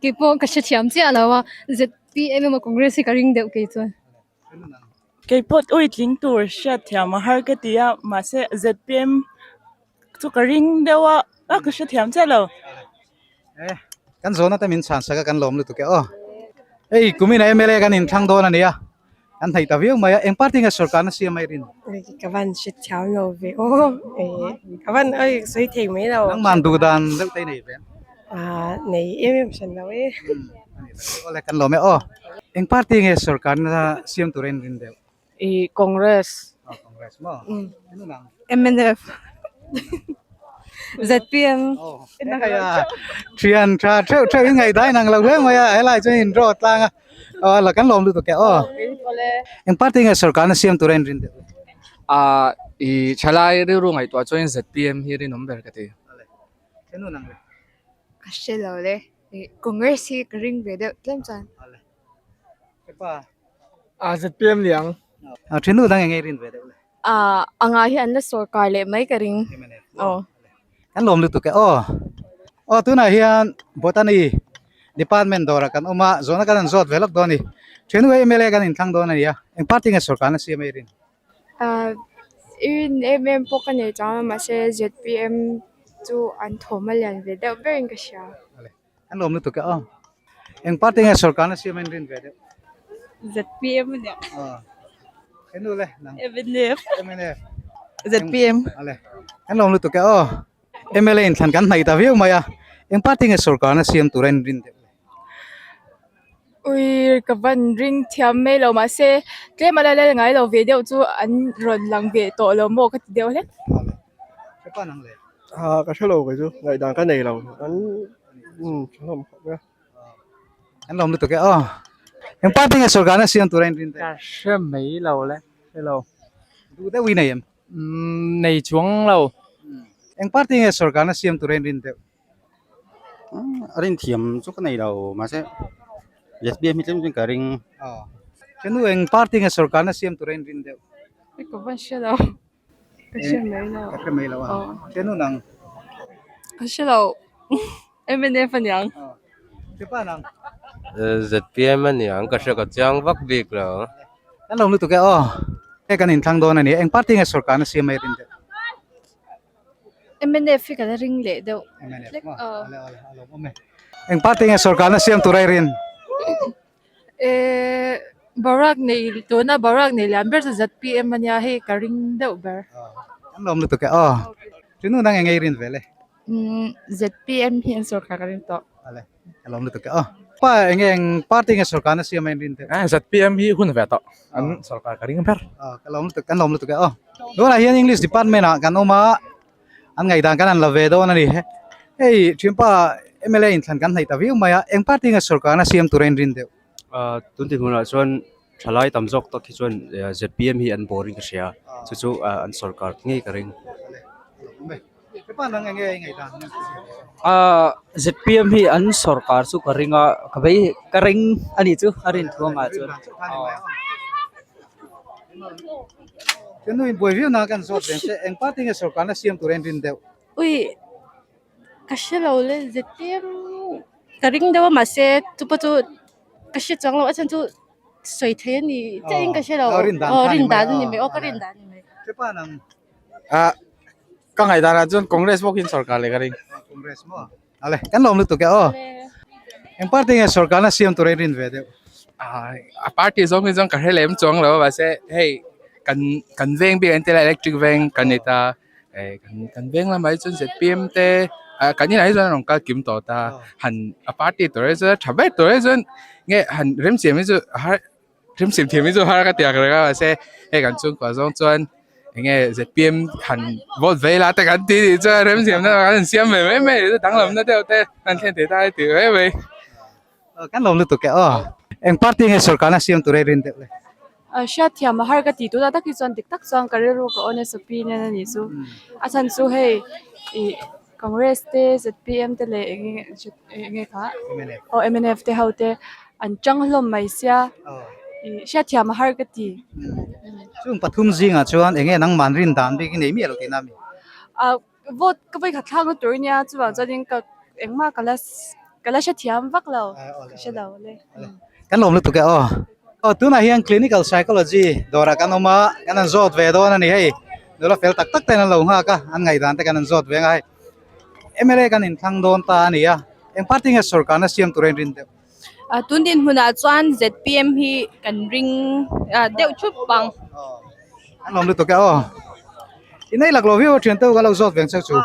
Keipawh ka hrethiam chiah lo a ZPM emaw Congress hi ka ring deuh kei chuan. Keipawh uitling tur hriatthiam a har ka ti a mahse ZPM chu ka ring deuh a a ka hrethiam chiah lo. Kan zawhna te min chhan sak a kan lawm lutuk e aw. Hei kumin a mla kan inthlang dawn a nia kan hnaih ta viau mai a eng party nge sorkarna siam mai rin? Ka van hrethiam lo ve aw ka van oi sawi thei mai lo. Nangman duh dan deuh te i nei ve? Ah nei em em hran lo e. Awle kan lawm e aw. Eng party nge sorkarna siam tur a inrin deuh? I Congress. Aw Congress maw? Mnf. ZPM. Thian tha theuh theuh in ngaih dai nang lo hle mai a helai chuan in draw tlang a aw la kan lawm lutuk e aw. Eng party nge sorkarna siam tur a inrin deuh? Ah i thalai rilru ngaihtuah chuan ZPM hi rinawm ber ka ti. Ka hre lo le. Congress hi ka ring ve deuh tlem chuan. A ZPM liang. A thinu dang enge rin ve deuh le. A anga hi an la sorkar leh mai ka ring. Aw. Kan lawm lutuk e aw. Aw tunah hian Botany department dawrah kan awm a, zawhna kan han zawt ve lawk dawn a ni. Thinu hei mla kan inthlang dawn a ni a, eng party nge sorkarna siam a i rin? I rin em em pawh ka nei chang a mahse ZPM chu an thawm a lian ve deuh berin ka hria. An lawm lutuk e aw. Eng party nge sorkarna siam a inrin ve deuh? ZPM a nia. Aw. Enu le nang. MNF. MNF. ZPM. Ale. An lawm lutuk e aw. MLA inthlan kan hnaih ta viau mai a. Eng party nge sorkarna siam tura inrin deuh le? Ui ka van ring thiam mai lo mahse tlem a la lal ngai lo ve deuh chu an rawn lang ve tawh lo maw ka ti deuh hlek. Ah ka hre lo kei chu ngaihdan ka nei lo an um hlawm khawp mai a. An lawm lutuk e aw. Eng party nge sorkarna siam tura in rin deuh? Ka hre mai lo le hre lo. Duh deuh i nei em? Umm nei chuang lo. Eng party nge sorkarna siam tura in rin deuh? A rin thiam chu ka nei lo mahse ZPM hi tlem chuan ka ring. Aw henu eng party nge sorkarna siam tura in rin deuh? Ka van hre lo ka hre mai lo. Ka hre mai lo a henu nang? Ka hre lo MNF aniang. Chepa nang? ZPM aniang ka hre ka chiang vak bik lo. Kan lo lutuk e aw hei kan inthlang dawn a ni eng party nge sorkarna siam mai rin deuh? Mnf hi ka la ring leh deuh hlek a. Eng party nge sorkarna siam tur a i rin? Eh boruak nei tuna boruak nei lian ber chu ZPM ania hei ka ring deuh ber. Kan lawm lutuk e aw. Tunu nang eng ei rin ve le? Umm ZPM hi an sorkar ka ring tawh. Ale ka lawm lutuk e aw. Pa eng eng party nge sorkar na siam a in rin deuh? Eh ZPM hi hun ve tawh an sorkar ka ring ber. Aw ka lawm lutuk kan lawm lutuk e aw. Tunah hian English department ah kan awm a. An ngaihdan kan han la ve dawn a ni. Hei thianpa mla inthlan kan hnaih ta viau mai a, eng party nge sorkarna siam tura in rin deuh? Tun ti hmunah chuan thalai tam zawk tak hi chuan zpm hi an boring ka hria chu chu an sorkar ngei ka ring. Zpm hi an sorkar chu ka ring a, ka vei ka ring a nih chu a rin thu angah chuan. Ka nu in buai viau na kan zawt veng che eng party nge sorkar na siam tur a in rin deuh. Ui ka hre lo le ZPM ka ring deuh a mahse chu pawh chu ka hre chuang lo a chhan chu sawi thei a ni chiah in ka hre lo Aw rin dan aw kha a ni rin mai dan a ni mai aw ka rin dan a ni mai. Chepa nang. Ah ka ngaihdan ah chuan Congress bawk in sorkar leh ka ring. Congress maw? Ale kan lawm lutuk e aw. Eng party nge sorkar na siam tur a in rin ve deuh? A party zawng hi chuan ka hre lem chuang lo a mahse hei kan kan veng bik an ti la electric veng kan ni ta eh kan kan veng lamah hi chuan zpm te ah kan inah hi chuan a rawn kal kim tawh ta han a party tur hi chuan tha ber tur hi chuan nge han remsiam hi chu a har Remsiam thiam hi chu har ka ti ang reng a mahse hei kan chhungkua zawng chuan enge zpm han vote ve ila te kan ti tih chuan remsiam na kan han siam ve mai mai danglamna deuh te an thlen thei ta a ti mai mai. Kan lawm lutuk e aw. Eng party nge sorkarna siam tur ei rin deuh le? Hriatthiam a har ka ti tunah tak hi chuan dik tak chuan ka rilru ka honest opinion a nih chu. A chhan chu hei ih Congress te zpm te leh eng enge kha aw mnf te ho te an tang hlawm mai sia ih hriatthiam a har ka ti. Chung pathum zingah chuan enge nangman rin dan bik i nei miah lo tihna a mi? Ah vote ka vawikhat thlak na tur ania chuvang chuanin ka engmah ka la ka la hrethiam vak lo ka hre lo le. Kan lawm lutuk e aw. Aw tunah hian clinical psychology dawrah kan awm a kan han zawt ve dawn a ni hei nula fel tak tak ten an lo nghak a an ngaihdan te kan han zawt ve ang a hei mla kan inthlang dawn ta a ni a eng party nge sorkarna siam tur a inrin deuh. A tun dinhmunah chuan zpm hi kan ring deuh thup ang. An lawm lutuk e aw. I nei lak lo viau a thian te u ka lo zawt ve ang cheu chu.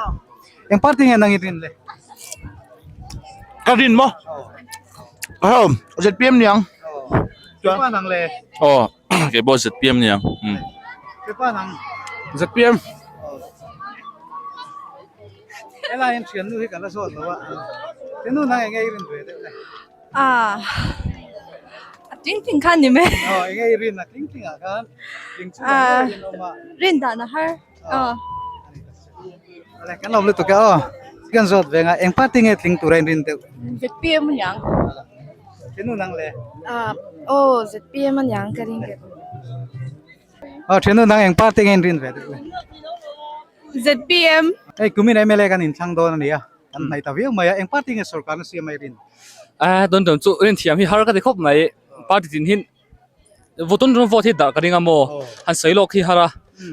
Eng party nge nang i rin le? Ka rin maw? Aw zpm niang. Kepa nang le? Aw kei pawh zpm niang. Kepa nang? Zpm. Helai hian thiannu hi ka la zawt lo a. Thiannu nang eng nge i rin ve deuh le? Ah a tling tling khan ni mai. Aw eng nge i rin a tling tling ah khan tling chu ah rin awm a. Rin dan a har. Aw. Ale kan lawm lutuk e aw. Kan zawt ve nga eng party nge tling tur a in rin deuh? ZPM aniang. Thiannu nang le? Ah aw ZPM aniang ka ring deuh. Aw thiannu nang eng party nge in rin ve deuh le? ZPM. Hei kumin mla kan inthlang dawn a ni a. Kan hnaih ta viau mai a, eng party nge sorkarna siam mai rin? A dawn dawn chu rin thiam hi har ka ti khawp mai. Party tin hi vote rawn vote hi dah ka ring a maw? Han sawi lawk hi har a.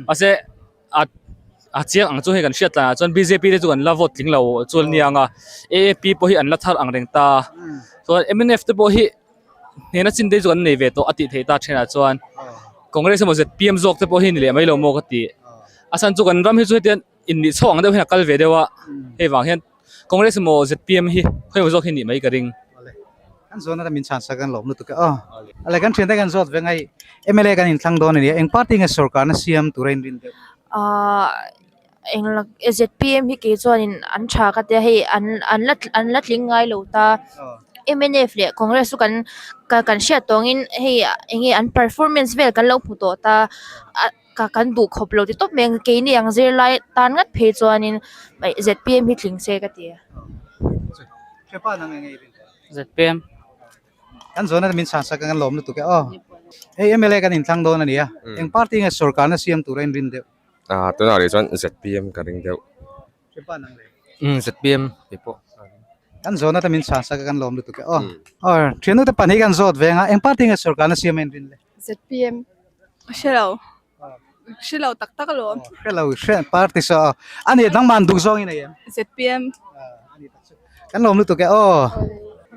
Mahse a a chiang ang chu hei kan hriat tlanah chuan bjp te chu kan la vote tling lo chu an nia ang a. AAP pawh hi an la thar ang reng ta. Chuan mnf te pawh hi hnena chin te chu an nei ve tawh a tih theih ta thenah chuan Congress emaw zpm zawk te pawh hi ni leh mai lo maw ka ti. A chhan chu kan ram hi chu hetiang Innih chhuak ang deuh hian a kal ve deuh a, hei vang hian Congress emaw zpm hi khawimaw zawk hi nih mai ka ring. Kan zawn ata min chhan sak an lawm lutuk e aw. Ale kan thiante kan zawt ve ngai mla kan inthlang dawn a nia eng party nge sorkarna siam tura in rin deuh? Ahh engla zpm hi kei chuanin an tha ka tia hei an an la an la tling ngai lo ta mnf leh Congress chu kan kan hriat tawngin hei enge an performance vel kan lo hmu tawh ta a. Ka kan duh khawp lo ti tawp mai ang keini ang zirlai tan ngat phei chuanin zpm hi tling se ka ti a. Zpm kan zawn a min chhan sak a kan lawm lutuk e aw. Hei mla kan inthlang dawn a ni a eng party nge sorkarna siam tura in rin deuh? Ah tunah rih chuan zpm ka ring deuh. Zpm tih pawh kan zawn ata min chhan sak a kan lawm lutuk e aw. Aw thiannu te pahnih kan zawt ve ang a eng party nge sorkarna siam a in rin le? Zpm ka hre lo hre lo tak tak alawm. Hre lo hre party saw a ni nangmah an duh zawng in ei em? Zpm Kan lawm lutuk e aw.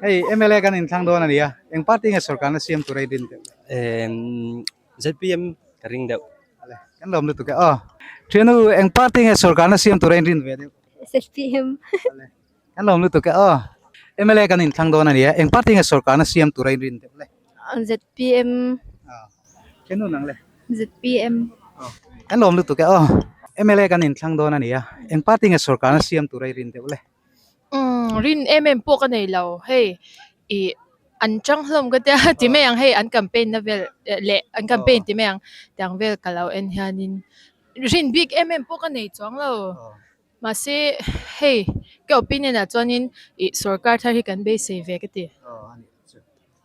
Hei MLA kan inthlang dawn a nia, eng party nge sorkarna siam tur a i rin deuh le? ZPM ka ring deuh. Kan lawm lutuk e aw. Thianu eng party nge sorkarna siam tur a in rin ve deuh? ZPM. Kan lawm lutuk e aw. MLA kan inthlang dawn a nia, eng party nge sorkarna siam tur a in rin deuh le? ZPM. Thianu nang le? ZPM. Kan lawm lutuk e aw. MLA kan inthlang dawn a nia, eng party nge sorkarna siam tur a i rin deuh le? Umm rin em em pawh ka nei lo hei ih an chang hlawm ka tia ti mai ang hei an campaign na vel leh an campaign ti mai ang tiang vel ka lo en hianin rin bik em em pawh ka nei chuang lo mahse hei ka opinion ah chuanin ih sorkar thar hi kan beisei ve ka ti.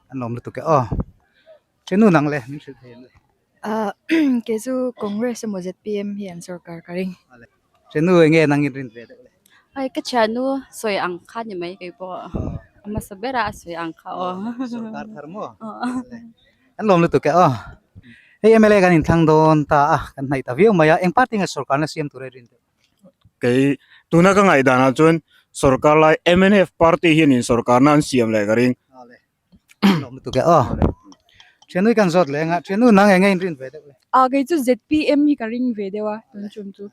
An lawm lutuk e aw. Thenu nang le min hrilh thei em le? Ah kei chu Congress emaw ZPM hi an sorkar ka ring. Thenu enge nang in rin ve deuh le? Ai ka thiannu sawi ang kha ni mai kei pawh a hmasa ber a a sawi ang kha aw. Sorkar thar maw? An lawm lutuk e aw. Hei MLA kan inthlang dawn ta a, kan hnaih ta viau mai a, eng party nge sorkarna siam tur a i rin deuh? Kei tuna ka ngaihdanah chuan sorkar lai mnf party hianin sorkarna an siam leh ka ring. Lutuk e aw. Thianui kan zawt leh anga thianu nang enge in rin ve deuh le. A kei chu ZPM hi ka ring ve deuh a tun chum chu.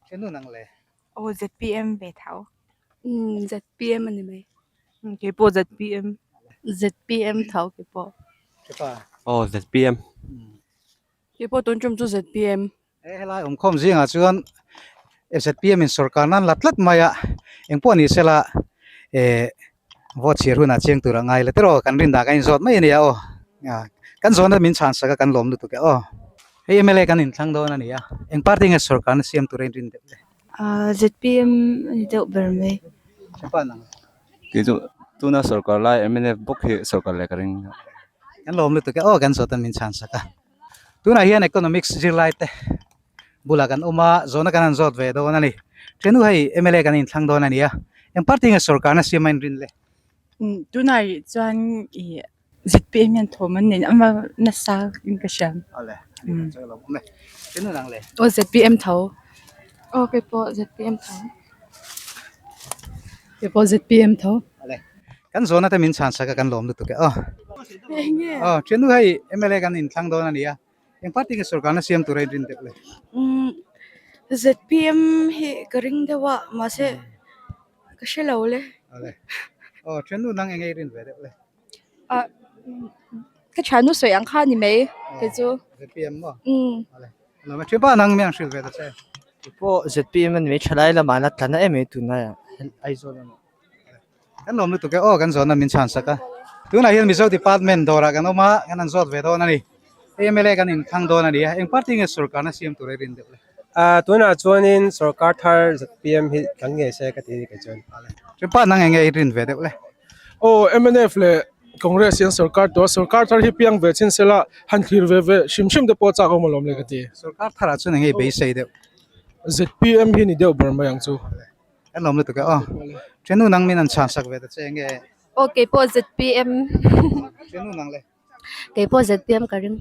Thianu nang le. Aw ZPM ve tho. Umm ZPM a ni mai. Kei pawh ZPM. ZPM tho kei pawh. Thiapa. Aw ZPM. Kei pawh tun chum chu ZPM. He helai awmkhawm zingah chuan ZPM in sorkar nan la tlat mai a, engpawh ni sela eh vote chhiar hunah chiang tur a ngai la tiraw kan rin dah kan inzawt mai a nia aw, kan zawhna min chhan sak a kan lawm lutuk e aw. Hei MLA kan inthlang dawn a ni a, eng party nge sorkarna siam tura in rin deuh le? ZPM a ni deuh ber mai. Hrepa nang. Kei chu tuna sorkar lai mnf bawk hi sorkar leh ka ring. Kan lawm lutuk e aw kan zawhna min chhan sak a. Tunah hian economics zirlai te bulah kan awm a, zawhna kan han zawt ve dawn a ni. Thenu hei mla kan inthlang dawn a ni a, eng party nge sorkarna siam a inrin le? Tunah rih chuan ih zpm hian thawm an nei a nasa in ka hria. Awle, chu a lo awm e. Thenu nang le? Aw zpm tho. Aw kei pawh zpm tho. Kei pawh zpm tho. Awle, kan zawhna te min chhan sak a kan lawm lutuk e aw. Aw thiannu hei mla kan inthlang dawn a ni a, eng party nge sorkarna siam tur a inrin deuh le? Umm zpm hi ka ring deuh a mahse ka hre lo le. Awle, aw thiannu nang enge i rin ve deuh le? Ah ka thiannu sawi ang kha a ni mai kei chu. Zpm maw? Umm. Awle, lawm e thianpa nang miang hrilh ve ta che. Kei pawh zpm a ni mai thalai lamah an la tla na em mai tunlaiah Aizawl lamah. Kan lawm lutuk e aw kan zawhna min chhan sak a. Tunah hian Mizo Department dawrah kan awm a, kan han zawt ve dawn a ni. Hei MLA kan inthlang dawn a ni a, eng party nge sorkarna siam tur a rin deuh le? Tunah chuanin sorkar thar zpm hi tlang ngei se ka ti a ni kei chuan. Ṭhianpa nang eng nge i rin ve deuh le? Aw mnf leh Congress hian sorkar tawh a, sorkar thar hi piang ve chin sela han thlir ve ve hrim hrim te pawh a chak awm alawm le ka ti. Sorkar tharah chuan eng nge i beisei deuh? Zpm hi ni deuh ber mai ang chu. Kan lawm lutuk e aw. Thenu nang min an chhan sak ve ta che nge? Aw kei pawh ZPM. Thenu nang le? Kei pawh ZPM ka ring.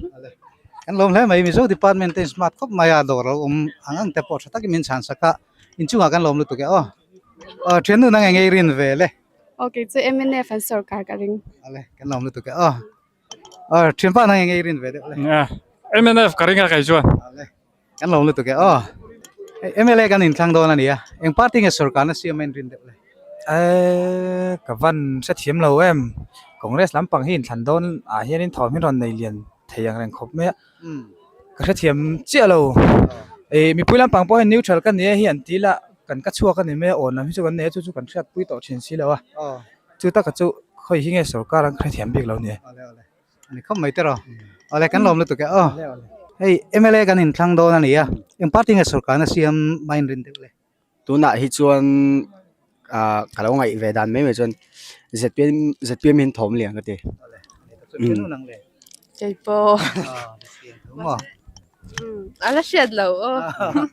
Kan lawm hle mai Mizo department te in smart khawp mai a dawr lo awm ang ang te pawh tha takin min chhan sak a inchungah kan lawm lutuk e aw. Aw thenu nang enge i rin ve le? Aw kei chu mnf an sorkar ka ring. Ale kan lawm lutuk e aw. Aw thianpa nang enge i rin ve deuh le? Mnf ka ring a kei chuan. Ale. Kan lawm lutuk e aw. MLA kan inthlang dawn a ni a, eng party nge sorkarna siam a inrin deuh le? Eee ka van hrethiam lo em, Congress lampang hi inthlan dawn ah hianin thawm hi rawn nei lian thei ang reng khawp mai a, ka hrethiam chiah lo. Ih mipui lampang pawh hian neutral ka ni e hi an ti la, kan ka chhuak a ni mai a, awn lam hi chu kan nei a, chu chu kan hriatpui tawh thin si lo a, chu taka chu khawi hi nge sorkar an hrethiam bik lo ni e. Ani khawp mai tiraw. Awle kan lawm lutuk e aw. Hei MLA kan inthlang dawn a ni a, eng party nge sorkarna siam mai inrin deuh le? Tunah hi chuan ah ka lo ngaih ve dan mai mai chuan zpm zpm hi an thawm lian ka ti. Kei pawh. A la hriat lo aw.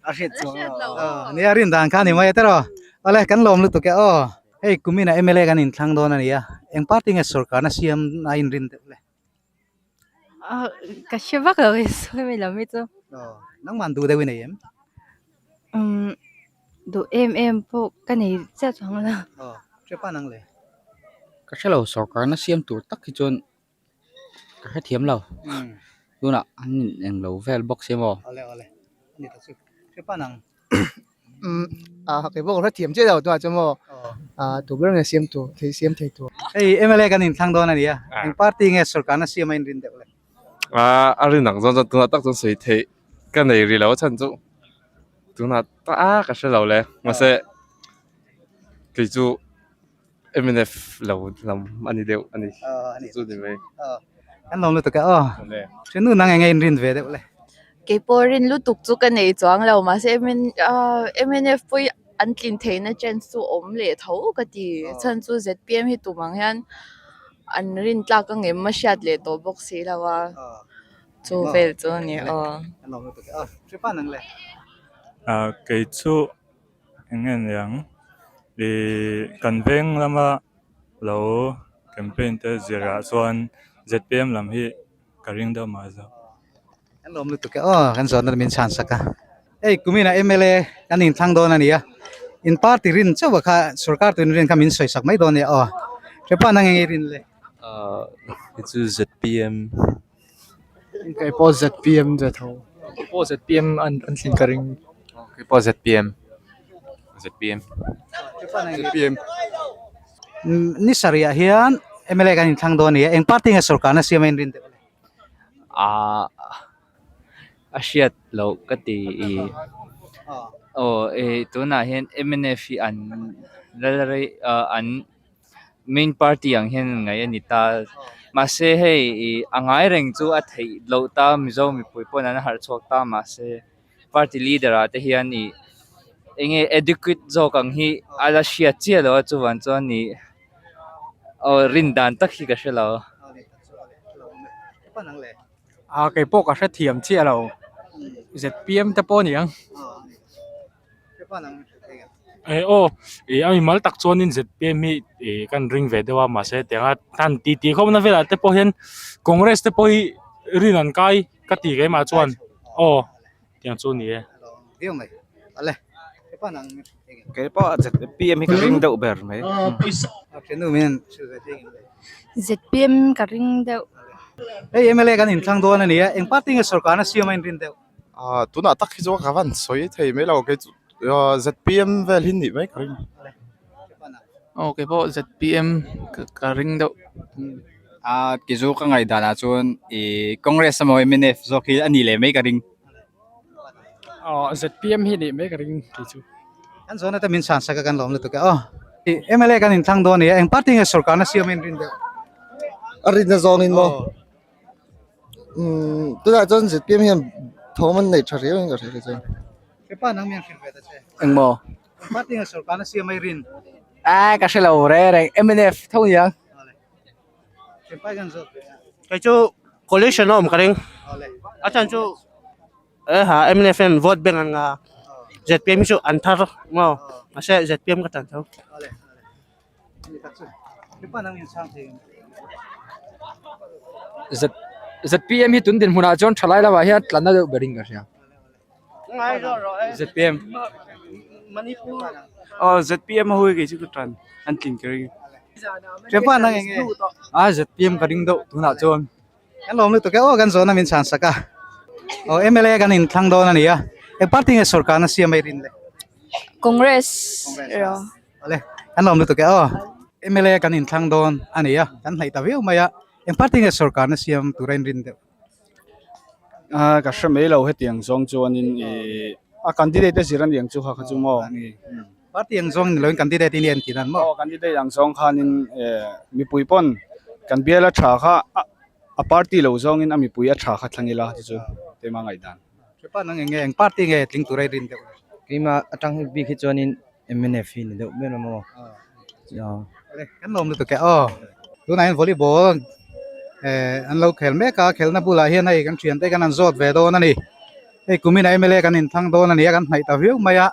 A hriat chuang lo. Nia rin dan kha a ni mai a tiraw. Awle kan lawm lutuk e aw. Hei kuminah MLA kan inthlang dawn a ni a, eng party nge sorkarna siam a inrin deuh le? Ka hre vak lo i sawi mai lo mi chu. Nangmah duh deuh i nei em? Duh em em pawh ka nei chiah chuang lo. Hrepa nang le? Ka hre lo sorkarna siam tur tak hi chuan ka hrethiam lo tunah an in englo vel bawk sia maw. Awle awle ani ta chu hre pan ang. A kei pawh ka hrethiam chiah lo tunah chuan maw tu ber nge siam tur thei siam thei tur. Hei mla kan inthlang dawn a nia eng party nge sorkarna siam a inrin deuh le. A rin ang zawn chuan tunah tak chuan sawi theih ka nei rih lo a chhan chu tunah tak a ka hre lo le mahse kei chu mnf lo lam a ni deuh a ni chu ni mai. Kan lawm lutuk e aw. Ṭhiannu nang eng nge inrin ve deuh le. Kei pawh rin lutuk chu ka nei chuang lo mahse mnf pawh an tlin theihna chance chu awm leh tho ka ti. Chhan chu zpm hi tum ang hian an rin tlak a ngem a hriat leh tawh bawk si lo a, chu vel chu a ni aw. Kei chu eng nge niang ih kan veng lama lo campaign te zirah chuan zpm lam hi ka ring deuh mah zawk. Kan lawm lutuk e aw kan zawhna min chhan sak a. Hei kuminah mla kan inthlang dawn a ni a, in party rin chauh a kha sorkar tuin rin kha min sawi sak mai dawn a nia aw. Hrepa nang eng nge rin le? Ahh hei chu zpm. Kei pawh zpm ve tho. Kei pawh zpm an thlin ka ring. Kei pawh zpm. Zpm. Zpm. Ni sarih ah hian mla kan inthlang dawn a ni a, eng party nge sorkarna siam a inrin deuh le? Ah a hriat loh ka ti i aw eh tunah hian mnf hi an lal rei ah an main party ang hian an ngaih a ni ta mahse hei ih a ngai reng chu a theih loh ta mizo mipui pawn an harh chhuak ta mahse party leader ah te hian ih eng nge adequate zawk ang hi a la hriat chiah loh a chuvang chuan ih aw rin dan tak hi ka hre lo. A kei pawh ka hrethiam chiah lo zpm te pawh a ni ang. Eh aw ih a mimal tak chuanin zpm hi ih kan ring ve deuh a mahse tianga han tih tih khawpna velah te pawh hian congress te pawh hi rin an kai ka ti keimah chuan aw tiang chu a ni e. Kei pawh zpm hi ka ring deuh ber mai. Zpm ka ring deuh. Hei mla kan inthlang dawn a ni a, eng party nge sorkarna siam a inrin deuh? Ah tunah tak hi chuan ka van sawi thei mai lo kei chu zpm vel hi nih mai ka ring. Aw kei pawh zpm ka ring deuh. Ah kei chu ka ngaihdan ah chuan ih Congress emaw mnf zawk hi a nih leh mai ka ring. Aw zpm hi nih mai ka ring kei chu. Kan zawhna te min chhan sak a kan lawm lutuk e aw. Mla kan inthlang dawn a ni a, eng party nge sorkarna siam a inrin deuh? A rinna zawngin maw? Umm tunah chuan zpm hian thawm an neih tha riau in ka hria kei chuan. Hepa nang mian hrilh ve ta che. Engmaw? Eng party nge sorkarna siam a inrin? A ka hre lo reng reng mnf tho niang. Kei chu coalition a awm ka ring a chhan chu e ha mnf hian vote bank an nga zpm hi chu an thar maw mahse zpm ka tan tho. Zpm hi tun dinhmunah chuan thalai lamah hian tlanna deuh berin ka hria. Zpm aw zpm ho hi kei chu ka tan an tlin ka ring Thianpa nang eng nge? A zpm ka ring deuh tunah chuan. Kan lawm lutuk e aw kan zawhna min chhan sak a. Aw mla kan inthlang dawn a ni a. Eng party nge sorkarna siam a i rin le? Congress. Awle kan lawm lutuk e aw. Mla kan inthlang dawn a ni a. Kan hnaih ta viau mai a. Eng party nge sorkarna siam tura in rin deuh? A ka hre mai lo hetiang zawng chuanin ih a candidate a zir a niang chu kha kha chu maw Party ang zawng ni loin candidate i ni an tih dan maw? Aw candidate ang zawng khanin eh mipui pawn kan bial a tha kha a party lo zawngin a mipui a tha kha thlang ila chu chu keimah ngaihdan. Hrepa nang eng nge eng party nge tling tura i rin deuh? Keimah atang bik hi chuanin mnf hi ni deuh ber a maw? Kan lawm lutuk e aw. Tunah hian volleyball eh an lo khel mek a, khelna bulah hian hei kan thiante kan han zawt ve dawn a ni. Hei kumin ah mla kan inthlang dawn a ni a, kan hnaih ta viau mai a.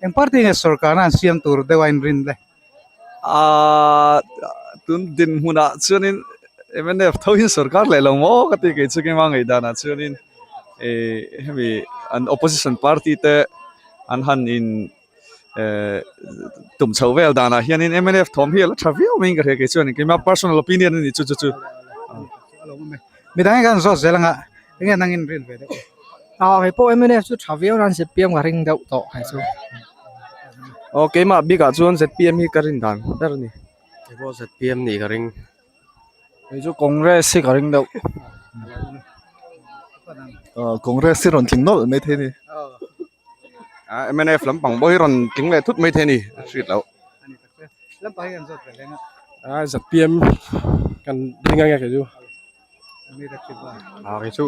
Eng party nge sorkarna an siam tur deuh a inrin le? Aaa tun dinhmunah chuanin mnf tho hian sorkar leh lo maw ka ti kei chu keimah ngaihdanah chuanin eh hemi an opposition party te an han in. tum chhoh vel danah hianin mnf thawm hi a la tha viau maiin ka hria kei chuan keimah personal opinion a ni chu chu chu. Midang hi kan zawt zel anga enge nangin rin ve deuh. Ah hei pawh mnf chu tha viau nan zpm ka ring deuh tawh hei chu. Aw keimah bikah chuan zpm hi ka rin dan ber a ni. Kei pawh zpm nih ka ring. Kei chu Congress hi ka ring deuh. Aw Congress hi rawn tling nawlh maithei a ni. Mnf lampang pawh hi rawn tling leh thut maithei a ni a hriat loh. Zpm kan ring ange kei chu. Kei chu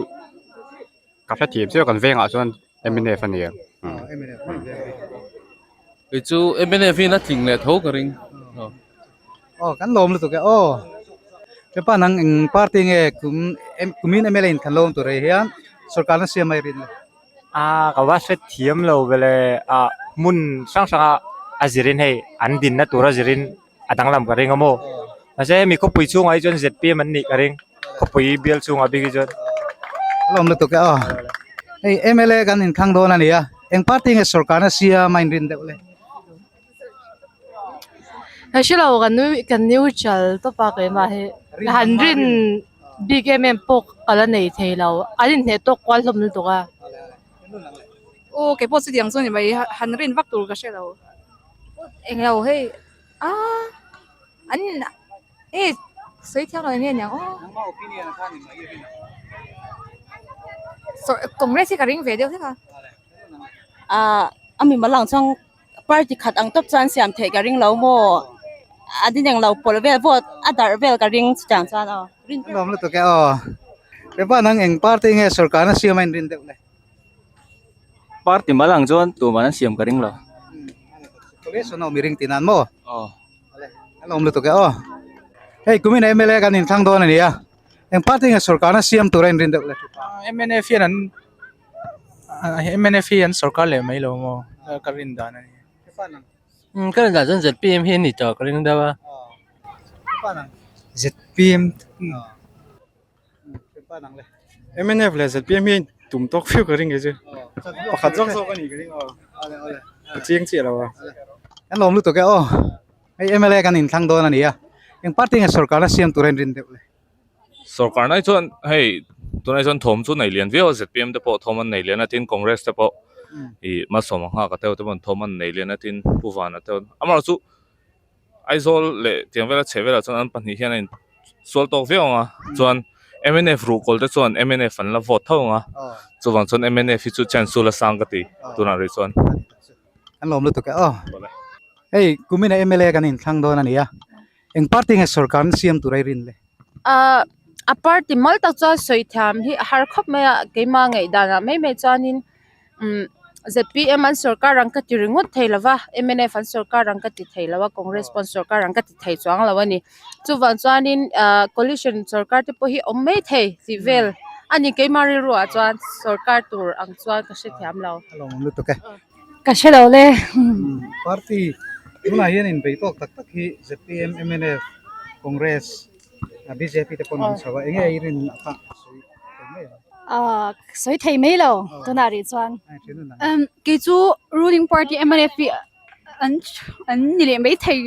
ka hrethiam chiah kan vengah chuan mnf a nia. Kei chu mnf hi a tling leh tho ka ring. Aw kan lawm lutuk e aw. Hepa nang eng party nge kum kumin mla in kan lawm tur ah hian sorkar na siam mai rin le. A ka va hre thiam lo vele a hmun hrang hrang a a zirin hei an dinna tur a zirin a danglam ka ring a maw mahse hemi khawpui chhungah hi chuan zpm an nih ka ring khawpui bial chhungah bik hi chuan. A lawm lutuk e aw hei mla kan inthlang dawn a ni a eng party nge sorkar na siam a inrin deuh le. Ka hre lo kan kan neutral tawp a keimah hi han rin bik em em pawh ka la nei thei lo an inhneh tawk kual hlawm lutuk a. Aw kei pawh chutiang chu a ni mai han rin vak tur ka hre lo. Englo hei ah an e sawi thiang lo eng nge niang aw. Congress hi ka ring ve deuh hlek a. Ah a mi mal ang chuan party khat ang tawp chuan siam theih ka ring lo maw a din englo pawlh vel vote a darh vel ka ring chutiang chuan aw. A nuam lutuk e aw. Repa nang eng party nge sorkar na siam a inrin deuh le? Party mal ang chuan tuman an siam ka ring lo. Police an awm i ring tih nan maw? Aw. A nuam lutuk e aw. Hei kumin mla kan inthlang dawn a ni a. Eng party nge sorkar na siam tur a inrin deuh le? Mnf hian an Mnf hi an sorkar leh mai lo maw ka rin dan a ni. Ka rin dan chuan zpm hi a ni tawh ka ring deuh a. Zpm Mnf leh zpm hi tum tawk viau ka ring kei chu. Pakhat zawk zawk a nih ka ring a. Ka chiang chiah lo a. Kan lawm lutuk e aw. Hei mla kan inthlang dawn a ni a. Eng party nge sorkar na siam tur a inrin deuh le? Sorkar nai chuan hei tunah chuan thawm chu nei lian viau a zpm te pawh thawm an nei lian a tin Congress te pawh ih Malsawma nghak a teuh te pawh thawm an nei lian a tin Pu Vana te amaherawhchu chu Aizawl leh tiang vela chheh velah chuan an pahnih hian a in sual tawk viau ang a chuan mnf ruhkawl te chuan mnf an la vote tho ang a chuvang chuan mnf hi chu chance chu la sang ka ti tunah rih chuan. An lawm lutuk e aw. Hei kumina mla kan inthlang dawn a ni a. Eng party nge sorkar na siam tur a i rin le? Ahh a party mal tak chuan sawi thiam hi a har khawp mai a keimah ngaih danah mai mai chuanin umm zpm an sorkar ang ka ti ringawt thei lo va mnf an sorkar ang ka ti thei lo a congress pawh an sorkar ang ka ti thei chuang lo a ni chuvang chuanin ahh coalition sorkar te pawh hi awm mai thei tih vel a ni keimah rilru ah chuan sorkar tur ang chuan ka hrethiam lo. A lawmawm lutuk e. Ka hre lo le. Party tunah hian inbei tawk tak tak hi zpm, mnf, Congress, bjp te pawh an chho a, enge i rin a kha sawi thei mai lo? Aaa sawi thei mai lo tunah rih chuan. Kei chu ruling party mnf hi an an ni leh mai thei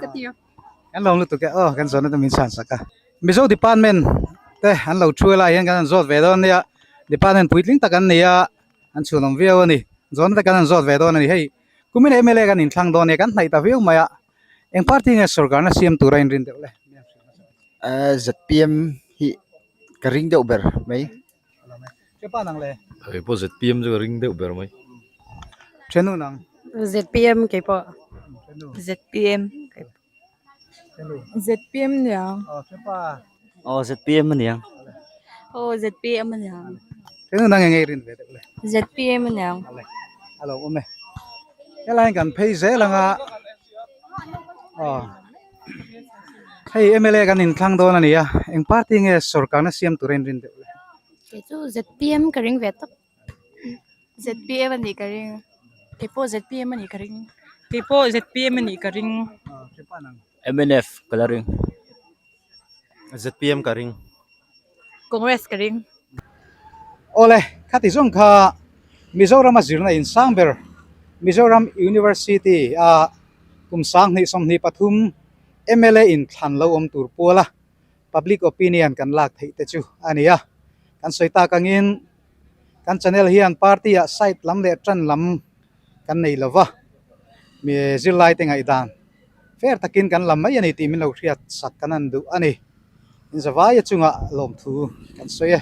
ka ti a. Kan lawm lutuk e aw kan zawhna te min chhan sak a. Mizo department te an lo thu lai hian kan han zawt ve dawn nia department puitling tak an ni a. An chhunawm viau a ni. Zawhna te kan han zawt ve dawn a ni. Hei kumin mla kan inthlang dawn e, kan hnaih ta viau mai a. Eng party nge sorkarna siam tura inrin deuh le? Zpm hi ka ring deuh ber mai. Chepa nang le? Kei pawh zpm chu ka ring deuh ber mai. Thenu nang? Zpm kei pawh. Zpm. Zpm aniang. Aw zpm aniang. Aw zpm aniang. Eng nang eng ei rin ve deuh le. Zpm aniang. A lo awm e. Helai hian kan phei zel anga aw hei mla kan inthlang dawn a ni a eng party nge sorkarna siam tur a inrin deuh le. Kei chu zpm ka ring ve tawp. Zpm anih ka ring. Kei pawh zpm anih ka ring. Kei pawh zpm anih ka ring. Mnf ka la ring. Zpm ka ring. Congress ka ring. Awle, khati zawng kha Mizorama zirna in sang ber. Mizoram University a kum 20 23 MLA in thlan lo awm tur puala public opinion kan lak theih te chu a ni a. Kan sawi tak angin kan channel hian party ah side lam leh tan lam kan nei lo va, mi zirlai te ngaihdan fair takin kan lam mai a ni tih min lo hriat sak kan han duh a ni. Inzavaia chungah lawmthu kan sawi e.